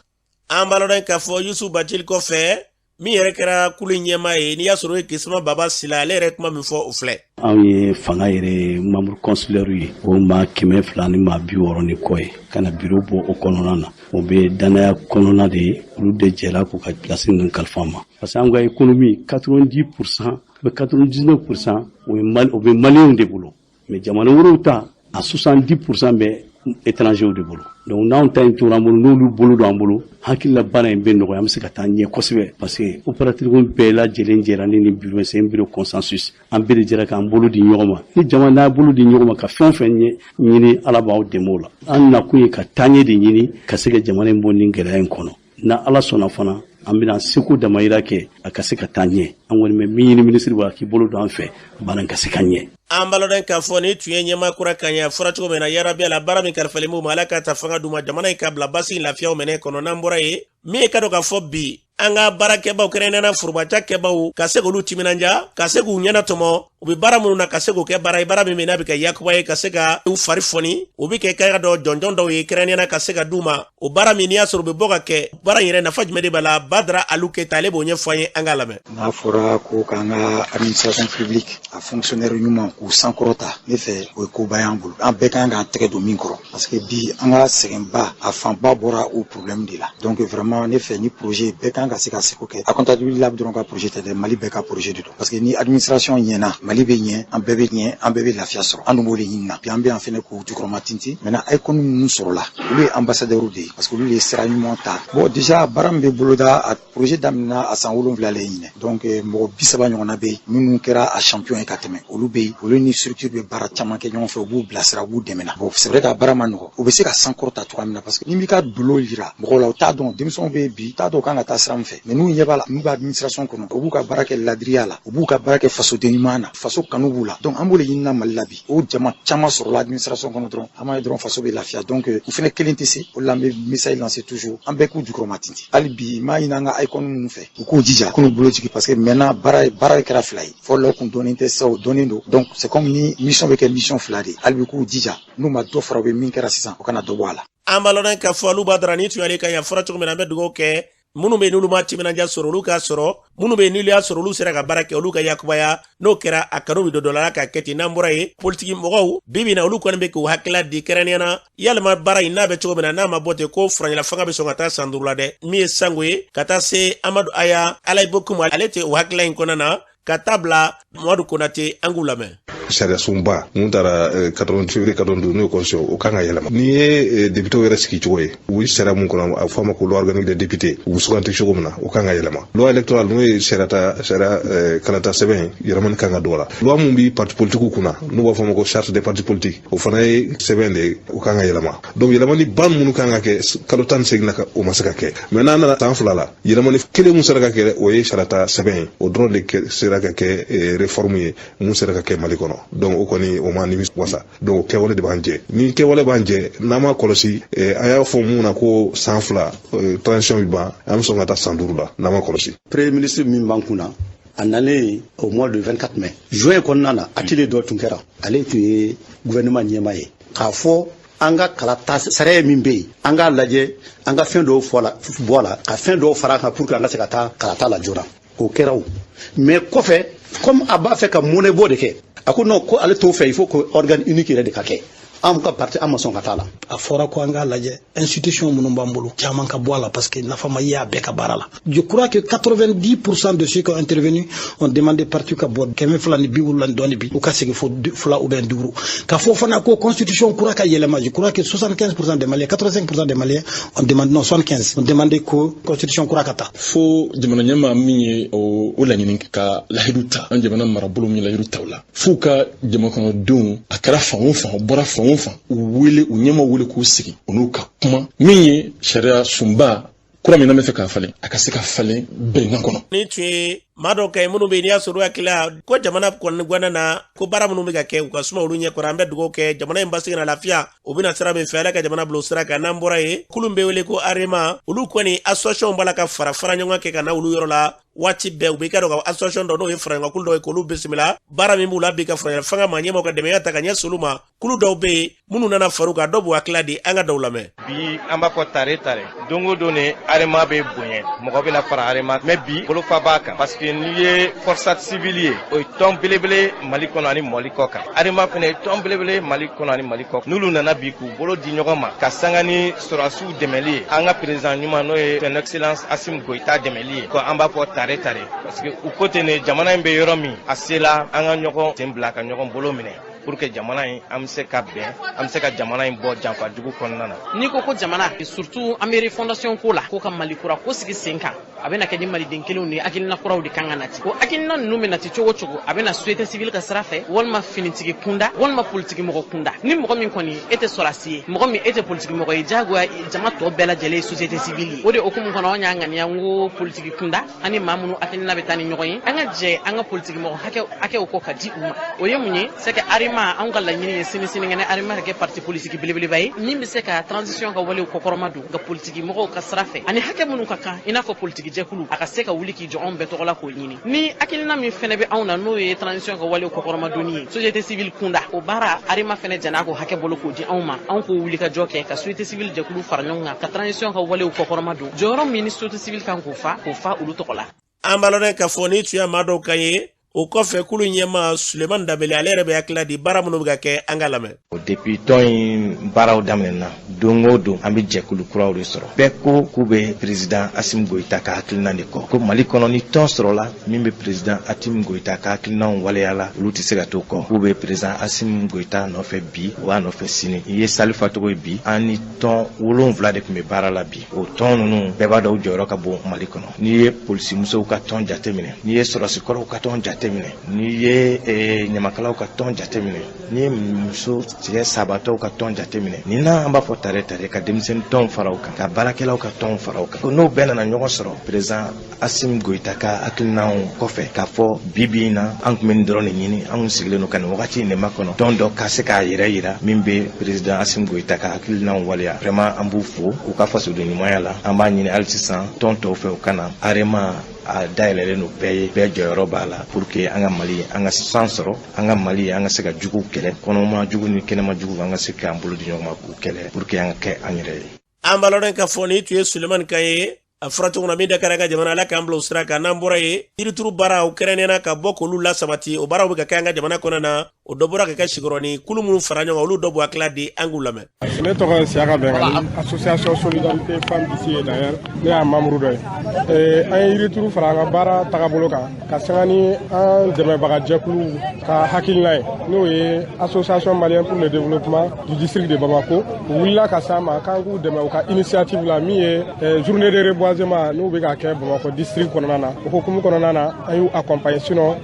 An b'a lɔn k'a fɔ Yusuf Bacili kɔfɛ. Min yɛrɛ kɛra kulu ɲɛmaa ye, n'i y'a sɔrɔ o ye Kisuma Baba Sila, ale yɛrɛ kuma min fɔ, o filɛ. Anw ye fanga yɛrɛ membre consulaire ye, o maa 200 ni maa 60 ni kɔ ye ka na biro bɔ o kɔnɔna na. O bɛ dannaya kɔnɔna de ye, olu de jɛra k'u ka place ninnu kalifa ma, parce que an ka économie, 90%, 99%, o bɛ maliyɛnw de bolo, mais jamana wɛrɛw ta, a 70% bɛ étrangers de bolo. Donc n'anw ta in tora an bolo, n'olu bolo don an bolo, hakili la baara in bɛ nɔgɔya, an bɛ se ka taa ɲɛ kosɛbɛ, parce que opérateur bɛɛ lajɛlen jɛra ni nin bureau, c'est un bureau consensus. An bɛɛ de jɛra k'an bolo di ɲɔgɔn ma. Ni jama n'a bolo di ɲɔgɔn ma ka fɛn o fɛn ɲɛ ɲini, Ala b'aw dɛmɛ o la. An nakun ye ka taaɲɛ de ɲini ka se ka jamana in bɔ nin gɛlɛya in kɔnɔ. Na Ala sɔnna fana, an bɛna seko damayira kɛ a ka se ka taa ɲɛ. An kɔni bɛ min ɲini minisiri bolo, a k'i bolo don an fɛ, baara in ka se ka ɲɛ. An balodɔn k'a fɔ ni tun ye ɲɛmaa kura kan ye. A fɔra cogo min na, yarabi la, baara min kalifalen b'u ma, Ala ka ta fanga d'u ma, jamana in ka bila basi lafiyaw minɛ kɔnɔ. N'an bɔra yen, min ye ka dɔn k'a fɔ bi an ka baarakɛbaw, kɛrɛnkɛrɛnnenya forobacakɛbaw, ka se k'olu timinanja, ka se k'u ɲɛnatɔmɔ u bɛ baara minnu na, ka se k'o kɛ baara ye, baara min bɛ n'a bɛ kɛ yakuba ye, ka se ka u fari fɔni, u bɛ kɛ ka dɔ jɔnjɔn dɔw ye, kɛrɛnkɛrɛnnenya ka se ka d'u ma. O baara min n'i y'a sɔrɔ u bɛ bɔ ka kɛ, baara in yɛrɛ nafa jumɛn de b'a la? Badara Alu Keyita, ale b'o ɲɛfɔ an ye, an k'a lamɛn. N'a fɔra ko k'an ka administration publique a fonctionnaire ɲuman k'u sankɔrɔta, ne fɛ o ye koba y'an bolo, an bɛɛ kan k'an tɛgɛ don min kɔrɔ, parce que bi an ka sɛgɛnba a fanba bɔra o problème de la. Donc vraiment, ne fɛ ni projet bɛɛ kan ka se ka seko kɛ. A comptabilité la dɔrɔn ka projet tɛ dɛ, Mali bɛɛ ka projet de don, parce que ni administration ɲɛna, Mali bɛ ɲɛ, an bɛɛ bɛ ɲɛ, an bɛɛ bɛ lafiya sɔrɔ. An dun b'o de ɲini na bi, an bɛ yan fɛnɛ k'u jukɔrɔma tintin. Maintenant, icône ninnu sɔrɔla, olu ye ambassadeurs de ye, parce que olu de ye sira ɲuman ta. Bon, déjà baara min bɛ boloda, a projet daminɛna a san 7 le ɲinɛ. Donc mɔgɔ 30 ɲɔgɔnna bɛ yen minnu kɛra a champion ye ka tɛmɛ, olu bɛ yen, olu ni structure bɛ baara caman kɛ ɲɔgɔn fɛ, u b'u bilasira, u b'u dɛmɛ na. Bon, c'est vrai que a baara ma nɔgɔ, u bɛ se ka sankɔrɔta cogoya min na, parce que ni m'i ka dolo yira mɔgɔw la, u t'a dɔn. Denmisɛnw bɛ yen bi, u t'a dɔn u kan ka taa sira min fɛ, mais n'u ɲɛ b'a la, n'u bɛ administration kɔnɔ, u b'u ka baara kɛ ladiriya la, u b'u ka baara kɛ fasoden ɲuman na, faso kanu b'u la. Donc an b'o de ɲini Mali la bi. O jama caman sɔrɔla administration kɔnɔ dɔrɔn, an b'a ye dɔrɔn faso bɛ lafiya. Donc u fɛnɛ kelen tɛ se o la, an bɛ message lancer toujours, an bɛɛ k'u jukɔrɔma tintin. Hali bi n b'a ɲini an ka icône ninnu fɛ, u k'u jija k'u bolo jigin, parce que maintenant baara kɛra fila ye. Fɔlɔ la, u kun dɔnnen tɛ, sisan o dɔnnen don. Donc c'est comme ni mission bɛ kɛ mission fila de ye. Hali bi k'u jija, n'u ma dɔ fara u bɛ min kɛra sisan, o kana dɔ bɔ a la. An b'a lɔn k'a fɔ olu b'a dɔrɔn ni tun y'ale kan ye. A fɔra cogo min na, an bɛ dugawu kɛ minnu bɛ yen n'olu ma timinanja sɔrɔ, olu k'a sɔrɔ. Minnu bɛ yen n'olu y'a sɔrɔ, olu sera ka baara kɛ, olu ka yakubaya. N'o kɛra, a kanu bɛ don dɔ la ka kɛ ten. N'an bɔra yen, politiki mɔgɔw bi bi in na, olu kɔni bɛ k'u hakilila di kɛrɛnkɛrɛnnenya na, yalima baara in n'a bɛ cogo min na, n'a ma bɔ ten ko furancɛla fanga bɛ sɔn ka taa san 5 la dɛ. Min ye Sango ye, ka taa se Amadu Aya Alayibokumu, ale tɛ o hakilila in kɔnɔna na, ka taa bila Mamadu Konate, an k'u lamɛn. Sariya sunba mun taara 80 février 92, n'o ye constitution, o kan ka yɛlɛma. N'i ye député yɛrɛ sigi cogo ye, u bɛ sariya mun kɔnɔ, a bɛ fɔ a ma ko loi organique des députés, u bɛ suganti cogo min na, o kan ka yɛlɛma. Loi électorale, n'o ye sariya ta sariya kalata sɛbɛn ye, yɛlɛmani kan ka don a la. Loi mun bi parti politique kunna, n'u b'a fɔ a ma ko charte des partis politiques, o fana ye sɛbɛn de ye, o kan ka yɛlɛma. Donc yɛlɛmani ba minnu kan ka kɛ kalo 18 na, o ma se ka kɛ. Mais n'a nana san 2 la, yɛlɛmani kelen mun sera ka kɛ, o ye sariya ta sɛbɛn ye, o dɔrɔn de sera ka kɛ réforme ye mun sera ka kɛ Mali kɔnɔ. Donc o kɔni, o ma nimisi wasa. Donc o kɛwale de b'an jɛ. Ni kɛwale b'an jɛ, n'an ma kɔlɔsi, an y'a fɔ mun na ko san 2 transition bɛ ban, an bɛ sɔn ka taa san 5 la n'an ma kɔlɔsi. Premier ministre min b'an kunna, a nalen au mois de 24 mai, juin kɔnɔna na, atelier dɔ tun kɛra, ale tun ye gouvernement ɲɛmaa ye, k'a fɔ an ka kalata sariya min bɛ yen, an k'a lajɛ, an ka fɛn dɔw fɔ la, bɔ a la, ka fɛn dɔw fara a kan pour que an ka se ka taa kalata la joona. O kɛra o, mais kɔfɛ, comme a b'a fɛ ka mɔnɛ bɔ de kɛ, a ko non, ko ale t'o fɛ, il faut que organe unique yɛrɛ de ka kɛ. An ka parti, an ma sɔn ka taa la. A fɔra ko an k'a lajɛ institution minnu b'an bolo, caman ka bɔ a la, parce que nafa ma ye a bɛɛ ka baara la. Je crois que 90% de ceux qui ont intervenu ont demandé parti ka bɔ 270 dɔɔni bi, u ka segin fo fila ou bien duuru. Ka fɔ fana ko constitution kura ka yɛlɛma, je crois que 75% des Maliens, 85% des Maliens ont demandé, non, 75, ont demandé ko constitution kura ka ta. Fo jamana ɲɛmaa min ye o laɲini ka lahidu ta, an jamana marabolo min ye lahidu ta o la, f'u ka jamanakɔnɔdenw, a kɛra fan o fan, u bɔra fan o fan, u wele, u ɲɛmaw wele k'u sigi, u n'u ka kuma min ye sariya sunba kura min n'an bɛ fɛ k'a falen, a ka se ka falen bɛnkan kɔnɔ. Ni tun ye Maa dɔw ka ɲi minnu bɛ yen n'i y'a sɔrɔ u hakili la ko jamana kɔni gwana na ko baara minnu bɛ ka kɛ u ka suma olu ɲɛkɔrɔ. An bɛ dugawu kɛ jamana in basigi na lafiya, o bɛna sira min fɛ, Ala ka jamana bila o sira kan. N'an bɔra yen, kulu bɛ wele ko Arema, olu kɔni association b'a la ka fara fara ɲɔgɔn kɛ ka na olu yɔrɔ la waati bɛɛ. U bɛ ka dɔn ka association dɔ, n'o ye faraɲɔgɔnkulu dɔ ye, k'olu bisimila baara min b'u la bi ka faraɲɔgɔn fanga ma ɲɛmaaw ka dɛmɛya ta ka ɲɛsin olu ma. Kulu dɔw bɛ yen minnu nana far'u kan, dɔw b'u hakilila di, an ka dɔw lamɛn. Bi an b'a fɔ tare tare, don o don ni Arema bɛ bonya, mɔgɔ bɛna fara Arema, mais bi bolofa b'a kan, parce que n'i ye Forçat civile ye, o ye tɔn belebele Mali kɔnɔ ani Mali kɔ kan. Arema fana ye tɔn belebele Mali kɔnɔ ani Mali kɔ. N'olu nana bi k'u bolo di ɲɔgɔn ma ka sanga ni sɔrɔdasiw dɛmɛli ye, an ka président ɲuman, n'o ye son excellence Assimi Goïta dɛmɛli ye, ko an b'a fɔ tare tare, parce que u ko ten de, jamana in bɛ yɔrɔ min, a sela an ka ɲɔgɔn sen bila ka ɲɔgɔn bolo minɛ pour que jamana in an bɛ se ka bɛn, an bɛ se ka jamana in bɔ janfa jugu kɔnɔna na. N'i ko ko jamana, surtout an bɛ refondation ko la, ko ka Mali kura ko sigi sen kan, a bɛna kɛ ni maliden kelenw ni hakilina kuraw de kan ka nati. O hakilina ninnu bɛ nati cogo cogo, a bɛna société civile ka sira fɛ, walima finitigi kunda, walima politiki mɔgɔ kunda. Ni mɔgɔ min kɔni e tɛ sɔrɔdasi ye, mɔgɔ min e tɛ politiki mɔgɔ ye, diyagoya jama tɔ bɛɛ lajɛlen ye société civile ye. O de hukumu kɔnɔ, anw y'a ŋaniya n ko politiki kunda ani maa minnu hakilina bɛ taa ni ɲɔgɔn ye, an ka jɛ an ka politiki mɔgɔ hakɛw kɔ ka di u ma. O ye mun ye? C'est que Arema, anw ka laɲini ye sini sinikɛnɛ Arema ka kɛ parti politique belebeleba ye min bɛ se ka transition ka walew kɔkɔrɔma don, ka politiki mɔgɔw ka sira fɛ ani hakɛ minnu ka kan, i n'a fɔ politiki jɛkulu, a ka se ka wuli k'i jɔ anw bɛɛ tɔgɔ la k'o ɲini. Ni hakilina min fɛnɛ bɛ anw na, n'o ye transition ka walew kɔkɔrɔmadonni ye société civile kunda, o baara Arema fɛnɛ jɛn'a k'o hakɛ bolo k'o di anw ma. Anw k'o wuli ka jɔ kɛ ka société civile jɛkulu fara ɲɔgɔn kan ka transition ka walew kɔkɔrɔma don, jɔyɔrɔ min ni société civile kan k'o fa, k'o fa olu tɔgɔ la. An b'a lɔn k'a fɔ ni tun ye maa dɔw kan ye. O kɔfɛ, kulu ɲɛmaa Sulemani Danbele, ale yɛrɛ bɛ hakilila di baara minnu bɛ ka kɛ, an ka lamɛn. Depuis tɔn in baaraw daminɛna, don o don an bɛ jɛkulu kuraw de sɔrɔ. Bɛɛ ko k'u bɛ président Assimi Goïta ka hakilina de kɔ, ko Mali kɔnɔ ni tɔn sɔrɔla min bɛ président Assimi Goïta ka hakilinaw waleya la, olu tɛ se ka to kɔ, k'u bɛ président Assimi Goïta nɔfɛ bi, u b'a nɔfɛ sini. I ye Salifa tɔgɔ ye bi, an ni tɔn 7 de tun bɛ baara la bi. O tɔn ninnu bɛɛ b'a dɔn u jɔyɔrɔ ka bon Mali kɔnɔ. N'i ye polisimusow ka tɔn jateminɛ, n'i ye sɔrɔsikɔrɔw ka tɔn jateminɛ, n'i ye ɲamakalaw ka tɔn jateminɛ, n'i ye muso tigɛ sabatɔw ka tɔn jateminɛ, nin na an b'a fɔ tare tare ka denmisɛnnin tɔnw fara u kan, ka baarakɛlaw ka tɔnw fara u kan, ko n'o bɛɛ nana ɲɔgɔn sɔrɔ président Assimi Goïta ka hakilinaw kɔfɛ, k'a fɔ bi bi in na an tun bɛ nin dɔrɔn de ɲini. An kun sigilen don ka nin wagati in de makɔnɔ, tɔn dɔ ka se k'a yɛrɛ yira min bɛ président Assimi Goïta ka hakilinaw waleya. Vraiment, an b'u fo u ka fasoden ɲumanya la. An b'a ɲini hali sisan tɔn tɔw fɛ, u ka na. Arema a dayɛlɛlen don bɛɛ ye, bɛɛ jɔyɔrɔ b'a la pour que an ka Mali an ka san sɔrɔ, an ka Mali an ka se ka juguw kɛlɛ, kɔnɔma jugu ni kɛnɛma jugu, an ka se k'an bolo di ɲɔgɔn ma k'u kɛlɛ pour que an ka kɛ an yɛrɛ ye. An b'a lɔn k'a fɔ ni tun ye Sulemani kan ye. A fɔra cogo min na, min da kɛra ka jamana, Ala k'an bila o sira kan. N'an bɔra yen, yirituru baaraw kɛrɛnkɛrɛnnenya ka bɔ k'olu lasabati, o baaraw bɛ ka kɛ an ka jamana kɔnɔ na. O dɔ bɔra ka kɛ Sikɔrɔni kulu minnu fara ɲɔgɔn kan, olu dɔ b'u hakilila di, an k'u lamɛn. Ne tɔgɔ ye Siyaka Bɛngali, association solidarité femme d'ici et d'ailleurs, ne y'a membre dɔ ye. An ye yirituru fara an ka baara tagabolo kan ka sanga ni an dɛmɛbaga jɛkulu ka hakilina ye, n'o ye Association malienne pour le développement du district de Bamako. U wulila ka s'an ma k'an k'u dɛmɛ u ka initiative la min ye journée de reboisement n'u bɛ ka kɛ Bamakɔ district kɔnɔna na. O hukumu kɔnɔna na, an y'u accompagner. Sinon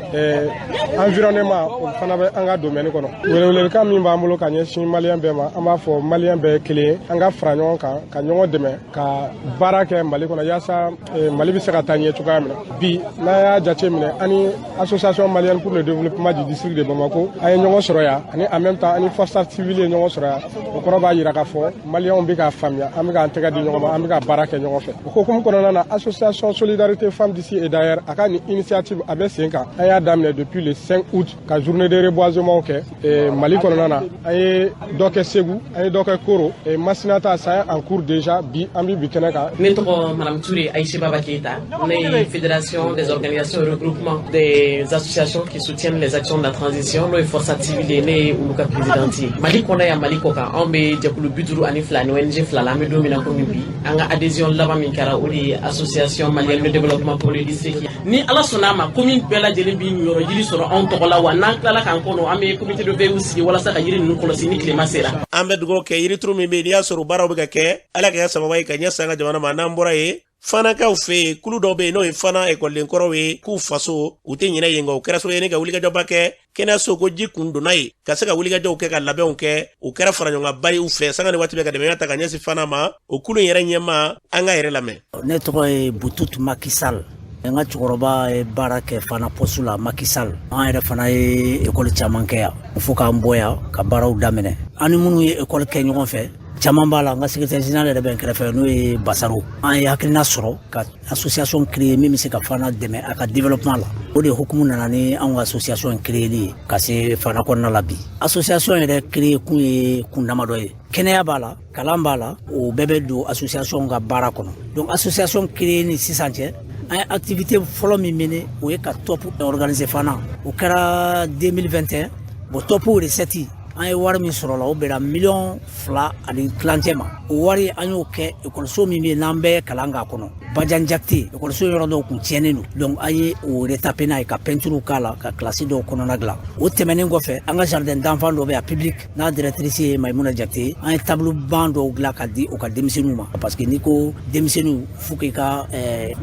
environnement, o fana bɛ an ka domaine kɔnɔ. Welewelekan min b'an bolo ka ɲɛsin maliyɛn bɛɛ ma, an b'a fɔ maliyɛn bɛɛ ye kelen ye, an ka fara ɲɔgɔn kan ka ɲɔgɔn dɛmɛ ka baara kɛ Mali kɔnɔ yaasa Mali bɛ se ka taa ɲɛ cogoya min na. Bi n'an y'a jate minɛ, ani Association malienne pour le développement du district de Bamako, an ye ɲɔgɔn sɔrɔ yan, ani en même temps ani force civile ye ɲɔgɔn sɔrɔ yan. O kɔrɔ b'a jira k'a fɔ maliyɛnw bɛ k'a faamuya, an bɛ k'an tɛgɛ di ɲɔgɔn ma, an bɛ ka baara kɛ ɲɔgɔn fɛ. O hukumu kɔnɔna na, association solidarité femme d'ici et d'ailleurs, a ka nin initiative a bɛ sen kan. An y'a daminɛ depuis le 5 août ka journée de reboisement kɛ Mali kɔnɔna na. An ye dɔ kɛ Segu, an ye dɔ kɛ Koro, Masina ta, ça en cours déjà. Bi an bɛ bi kɛnɛ kan. Ne tɔgɔ Madame Touré Aïché Baba Keita, ne ye Fédération des organisations et regroupement des associations qui soutiennent les actions de la transition, n'o ye Força Civile ye, ne ye olu ka présidente ye Mali kɔnɔ yan, Mali kɔ kan. Anw bɛ jɛkulu 52 ni ONG 2 la. An bɛ don min na komi bi, an ka adhésion laban min kɛra, o de ye Association malienne de développement pour le district. Ni Ala sɔnna a ma, commune bɛɛ lajɛlen b'i ɲɔrɔ yiri sɔrɔ anw tɔgɔ la. Wa n'an tilala k'an kɔnɔ, an bɛ comité de veille sigi walasa ka yiri ninnu kɔlɔsi ni tilema sera. An bɛ dugawu kɛ, yirituru min bɛ yen n'i y'a sɔrɔ baaraw bɛ ka kɛ, Ala ka kɛ sababu ye ka ɲɛsin an ka jamana ma. N'an bɔra yen, Fanakaw fɛ yen, kulu dɔw bɛ yen n'o ye Fana ekɔliden kɔrɔw ye, k'u faso u tɛ ɲinɛ yen, nka o kɛra sababu ye ni ka wulikajɔba kɛ kɛnɛyaso ko ji kun donna yen, ka se ka wulikajɔw kɛ ka labɛnw kɛ. O kɛra faraɲɔgɔnkanba ye u fɛ sanga ni waati bɛɛ ka dɛmɛya ta ka ɲɛsin Fana ma. O kulu in yɛrɛ ɲɛma, an ka yɛrɛ lamɛn. Ne tɔgɔ ye Bututu Makisal. N ka cɛkɔrɔba ye baara kɛ Fana poste la Macky Sall. An yɛrɛ fana ye école caman kɛ yan fo k'an bɔ yan ka baaraw daminɛ. An ni minnu ye école kɛ ɲɔgɔn fɛ, caman b'a la. N ka secrétaire général yɛrɛ bɛ n kɛrɛfɛ, n'o ye Basaro. An ye hakilina sɔrɔ ka association créer min bɛ se ka Fana dɛmɛ a ka développement la. O de hukumu nana ni anw ka association in créer ye ka se Fana kɔnɔna la bi. Association yɛrɛ créer kun ye kun damadɔ ye: kɛnɛya b'a la, kalan b'a la, o bɛɛ bɛ don association ka baara kɔnɔ. Donc association créer ni sisan cɛ, an ye activité fɔlɔ min mené, o ye ka top organiser Fana. O kɛra 2021. Bon, top recette, an ye wari min sɔrɔ la, o bɛnna 2.5 miliyɔn ma. O wari, an y'o kɛ ekɔliso min bɛ yen n'an bɛɛ kalan k'a kɔnɔ, Bajan Jakite. Ekɔliso yɔrɔ dɔw kun tiɲɛnen don, donc an ye o retaper n'a ye, ka peinture k'a la, ka kilasi dɔw kɔnɔna dilan. O tɛmɛnen kɔfɛ, an ka jardin d'enfant dɔ bɛ yan public, n'a directrice ye Mayimuna Jakite, an ye table banc dɔw dilan ka di o ka denmisɛnninw ma, parce que n'i ko denmisɛnninw, faut k'i ka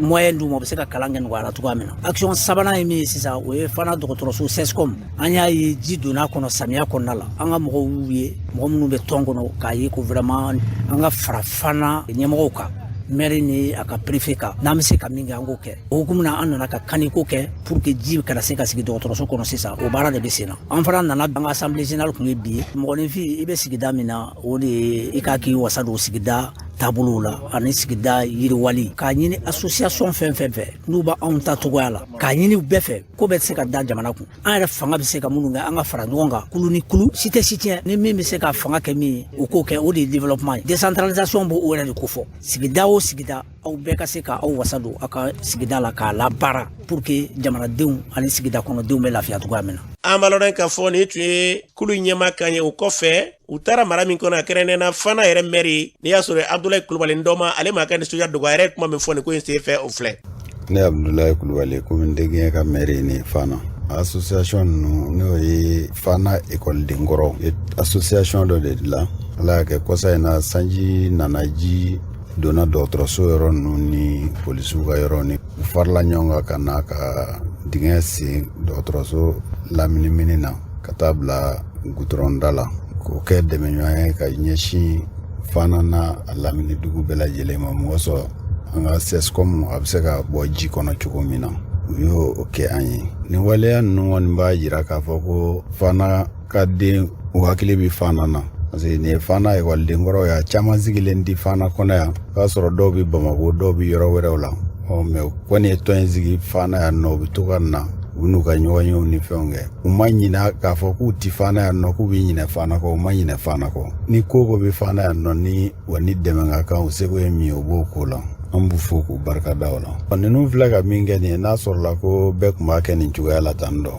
moyen d'u ma, u bɛ se ka kalan kɛ nɔgɔya la cogoya min na. Action sabanan ye min ye sisan, o ye Fana dɔgɔtɔrɔso CSCOM. An y'a ye ji donna kɔnɔ samiya kɔnɔna la. An ka mɔgɔw ye, mɔgɔ minnu bɛ tɔn kɔnɔ, k'a ye ko vraiment an ka fara Fana ɲɛmɔgɔw kan, maire ni a ka préfet kan, n'an bɛ se ka min kɛ, an k'o kɛ. O hukumu na, an nana ka caniveau kɛ pour que ji kana se ka sigi dɔgɔtɔrɔso kɔnɔ. Sisan o baara de bɛ sen na. An fana nana, an ka assemblée générale kun ye bi ye. Mɔgɔninfin, i bɛ sigida min na, o de ye i k'a k'i wasa don sigida taabolow la ani sigida yiriwali. K'a ɲini association fɛn fɛn fɛ n'u b'anw ta togoya la, k'a ɲini u bɛɛ fɛ, ko bɛɛ tɛ se ka da jamana kun. An yɛrɛ fanga bɛ se ka minnu kɛ, an ka fara ɲɔgɔn kan, kulu ni kulu si tɛ si tiɲɛ. Ni min bɛ se ka fanga kɛ min ye, o k'o kɛ. O de ye développement ye. Décentralisation b'o yɛrɛ de ko fɔ. Sigida o sigida, aw bɛɛ ka se ka aw wasa don aw ka sigida la k'a labaara pour que jamanadenw ani sigida kɔnɔdenw bɛ lafiya cogoya min na. An b'a lɔn k'a fɔ nin tun ye kulu ɲɛma kan ye. O kɔfɛ, u taara mara min kɔnɔ, a kɛrɛnkɛrɛnnenya Fana yɛrɛ mɛri, n'i y'a sɔrɔ Abudulayi Kulubali dɔ ma, ale ma ka nisɔndiya dogo. A yɛrɛ kuma min fɔ nin ko in sen fɛ, o filɛ. Ne ye Abudulayi Kulubali, commune de Gɛɲɛ ka maire ye nin Fana. Association ninnu, n'o ye Fana ekɔliden kɔrɔ ye, association dɔ de dilan. Ala y'a kɛ, kɔsa in na, sanji nana, ji donna dɔgɔtɔrɔso yɔrɔ ninnu ni polisiw ka yɔrɔ ni. U farila ɲɔgɔn kan ka na ka dingɛ sen dɔgɔtɔrɔso laminimini na ka taa bila gudɔrɔn da la, k'o kɛ dɛmɛɲɔgɔn ye ka ɲɛsin Fana n'a a lamini dugu bɛɛ lajɛlen ma, mɔgɔ sɔrɔ an ka CSCOM a bɛ se ka bɔ ji kɔnɔ cogo min na. U y'o kɛ an ye. Nin waleya ninnu kɔni b'a jira k'a fɔ ko Fana ka den, u hakili bɛ Fana na, parce que nin ye Fana ekɔliden kɔrɔw ye. A caman sigilen di Fana kɔnɔ yan, o y'a sɔrɔ dɔw bɛ Bamako, dɔw bɛ yɔrɔ wɛrɛw la. Ɔ mɛ kɔni ye tɔn in sigi Fana yan nɔ, u bɛ to ka na, u n'u ka ɲɔgɔnyew ni fɛnw kɛ. U ma ɲina k'a fɔ k'u ti Fana yan nɔ, k'u bɛ ɲinɛ Fana kɔ. U ma ɲinɛ Fana kɔ. Ni ko ko bɛ Fana yan nɔ, ni wa ni dɛmɛ ka kan, u seko ye min ye, u b'o ko la. An b'u fo k'u barika da o la. Ninnu filɛ ka min kɛ nin ye, n'a sɔrɔla ko bɛɛ tun b'a kɛ nin cogoya la tan dɔ,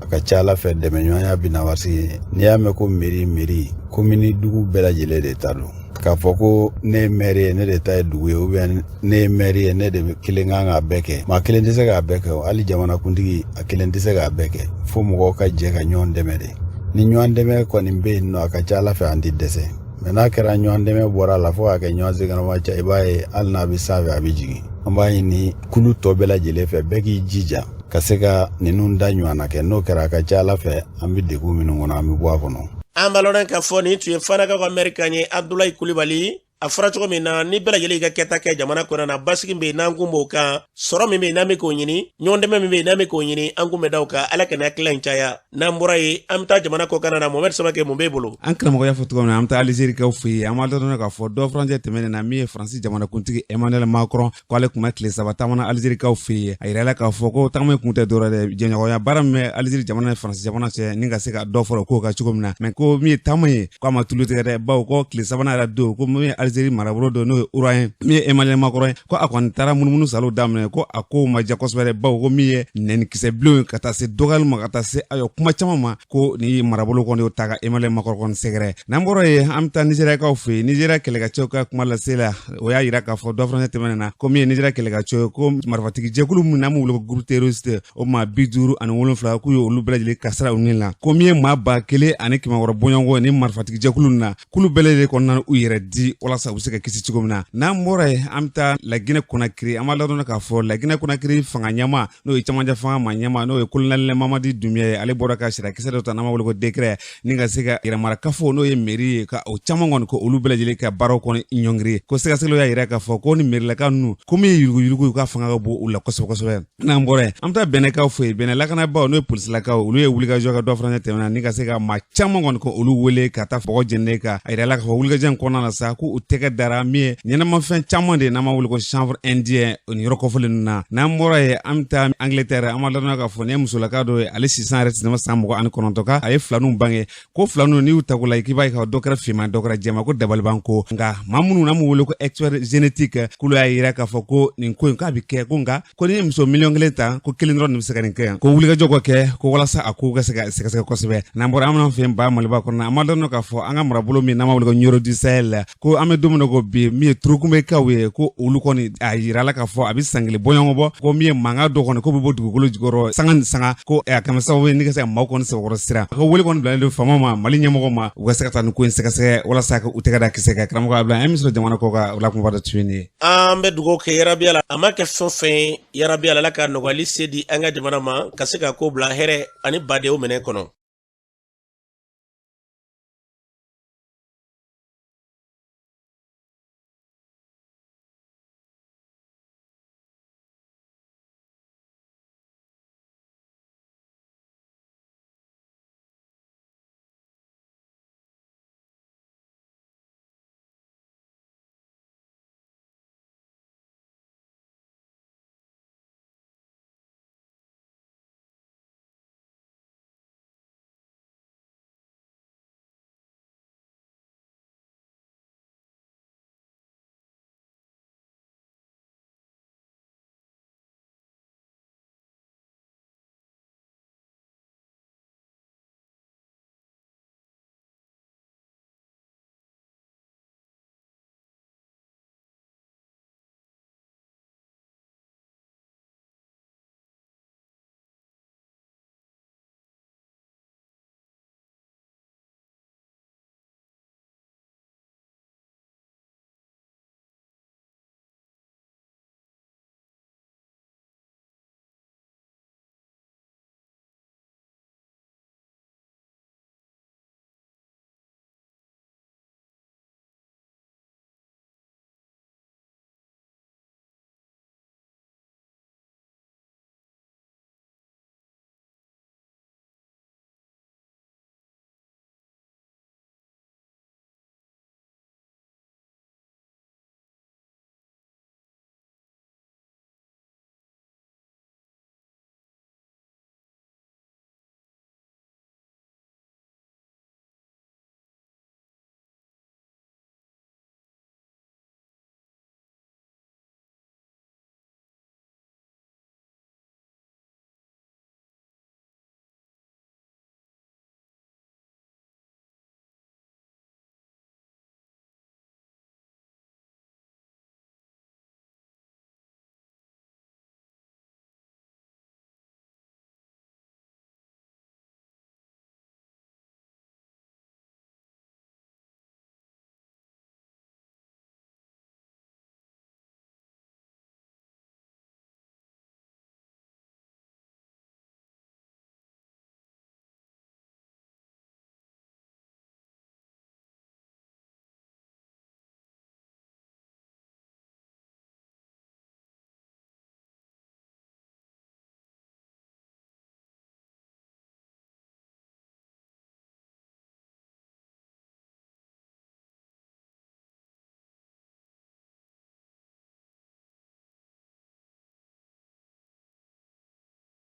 a ka ca ala fɛ dɛmɛɲɔgɔnya bɛ na, parce que n'i y'a mɛn ko mairie, mairie komini dugu bɛɛ lajɛlen de ta don. K'a fɔ ko ne ye maire ye, ne de ta ye dugu ye, ou bien ne ye maire ye, ne de kelen kan k'a bɛɛ kɛ, maa kelen tɛ se k'a bɛɛ kɛ. Hali jamanakuntigi, a kelen tɛ se k'a bɛɛ kɛ. Fo mɔgɔw ka jɛ ka ɲɔgɔn dɛmɛ de. Ni ɲɔgɔn dɛmɛ kɔni bɛ yen nɔ, a ka ca ala fɛ an tɛ dɛsɛ. Mɛ n'a kɛra ɲɔgɔn dɛmɛ bɔra a la fo k'a kɛ ɲɔgɔn senkɔrɔma cɛ, i b'a ye hali n'a bɛ sanfɛ, a bɛ jigin. An b'a ɲini kulu tɔ bɛɛ lajɛlen fɛ, bɛɛ k'i jija ka se ka ninnu da ɲɔgɔn na kɛ. N'o kɛra, a ka ca ala fɛ an bɛ degun minnu kɔnɔ, an bɛ bɔ a kɔnɔ. An b'a lɔn k'a fɔ nin tun ye Fanakaw ka mɛri kan ye, Abudulayi Kulibali. A fɔra cogo min na, ni bɛɛ lajɛlen ka kɛta kɛ jamana kɔnɔ na, basigi bɛ yen n'an kun b'o kan, sɔrɔ min bɛ yen n'an bɛ k'o ɲini, ɲɔgɔn dɛmɛ min bɛ yen n'an bɛ k'o ɲini, an kun bɛ da o kan. Ala kana hakilila in caya. N'an bɔra yen, an bɛ taa jamana kɔkan na. Mohamɛd Samakɛ, mun b'e bolo? An karamɔgɔ y'a fɔ cogo min na, an bɛ taa Alizerikaw fɛ yen. An b'a dɔn k'a fɔ dɔ furancɛ tɛmɛnen na, min ye Faransi jamanakuntigi Emmanuel Macron, ko ale tun bɛ tile 3 taama Alizerikaw fɛ yen. A yirala k'a fɔ ko tagama in kun tɛ dɔwɛrɛ dɛ, jɛɲɔgɔnya baara min bɛ Alizeri jamana ni Faransi jamana cɛ, ni ka se ka dɔ fɔra o kow kan cogo min na. Mɛ ko min ye taama ye, ko a ma tulu tigɛ dɛ, bawo ko tile sabanan yɛrɛ don, ko min ye Alizeri marabolo dɔ, n'o ye Oran ye, min ye Emmanuel Macron ye, ko a kɔni taara munumunu salo daminɛ, ko a kow ma diya kosɛbɛ dɛ, bawo ko min ye nɛnikisɛ bilenw ye, ka taa se dɔgɔyali ma, ka taa se ayiwa kuma caman ma, ko ni marabolo kɔni y'o ta ka Emmanuel Macron kɔni sɛgɛrɛ. N'an bɔra yen, an bɛ taa Nizeriyakaw fɛ yen. Nizeriya kɛlɛkɛcɛw ka kuma lase la, o y'a yira k'a fɔ dɔ furancɛ tɛmɛnen na, ko min ye Nizeriya kɛlɛkɛcɛw ye, ko marifatigi jɛkulu min n'an b'u wele ko groupe terroriste, o maa 57, k'u ye olu bɛɛ lajɛlen kasara u ni la, ko min ye maa 1600 bɔɲɔgɔnko ni marifatigi jɛkulu na, k'olu bɛɛ lajɛlen kɔnɔna u yɛrɛ di walasa. walasa u bɛ se ka kisi cogo min na. N'an bɔra yen, an bɛ taa Laginɛ Konakiri. An b'a ladɔn k'a fɔ Laginɛ Konakiri fanga ɲɛmaa, n'o ye camancɛ fanga ma ɲɛmaa, n'o ye kolonɛli Mamadi Dunbiya ye, ale bɔra ka sariyakisɛ dɔ ta n'an b'a wele ko décret, ni ka se ka yɛrɛmarakafo, n'o ye mairie ye, ka o caman kɔni ko olu bɛɛ lajɛlen ka baaraw kɔni ɲɔngiri. Ko sɛgɛsɛgɛliw y'a yira k'a fɔ ko ni mairilaka ninnu ko min ye yuruguyurugu, u ka fanga ka bon u la kosɛbɛ kosɛbɛ. N'an bɔra yen, an bɛ taa Bɛnɛkaw fɛ yen. Bɛnɛ lakanabaaw, n'o ye polisilakaw, olu ye wulikajɔ kɛ dɔ fana tɛmɛna ni ka se ka maa caman kɔni ko olu wele ka taa bɔgɔ jeninen kan. A yirala k'a fɔ wulikajɔ in kɔnɔna na sa, ko u tɛgɛ dara min ye ɲɛnamafɛn caman de ye, n'an b'a wele ko chanvre indien, o nin yɔrɔ kɔfɔlen ninnu na. N'an bɔra yen, an bɛ taa Angleterre. An b'a ladɔnniya k'a fɔ nin ye musolaka dɔ ye, ale si san yɛrɛ tɛ tɛmɛ san 29 kan. A ye filaninw bange, ko filaninw n'i y'u ta ko la, k'i b'a ye k'a dɔ kɛra finman, dɔ kɛra jɛman, ko dabaliban ko. Nka maa minnu n'an b'u wele ko expert génétique, k'olu y'a yira k'a fɔ ko nin ko in k'a bɛ kɛ, ko nka ko n'i ye muso 1,000,000 ta, ko kelen dɔrɔn de bɛ se ka nin kɛ, ko wulikajɔ ka kɛ ko walasa a ko ka se ka sɛgɛsɛgɛ kosɛbɛ. N'an bɔra, an bɛna fɛn ba Maliba kɔnɔ. An b'a dɔn k'a fɔ an ka marabolo min n'an b'a wele ko Ɲɔrɔ du Sahel, ko an bɛ don min na ko bi, min ye Turukunbɛkaw ye, ko olu kɔni a yirala k'a fɔ a bɛ san kelen bɔɲɔgɔn bɔ, ko min ye mankan dɔ kɔni ko bɛ bɔ dugukolo jukɔrɔ sanga ni sanga, ko a kɛmɛ sababu ye ni ka se ka maaw kɔni sɛbɛkɔrɔ siran. A ka wele kɔni bilalen don faamaw ma, Mali ɲɛmɔgɔw ma, u ka se ka taa nin ko in sɛgɛsɛgɛ walasa ka u tɛgɛ da kisɛ kan. Karamɔgɔ Abila, an bɛ sɔrɔ jamana kɔ kan, o la kunba dɔ tun ye nin ye. An bɛ dugawu kɛ yarabi Ala, a ma kɛ fɛn o fɛn ye, yarabi Ala, Ala ka nɔgɔyali se di an ka jamana ma ka se ka ko bila hɛrɛ ani badenw minɛ kɔnɔ.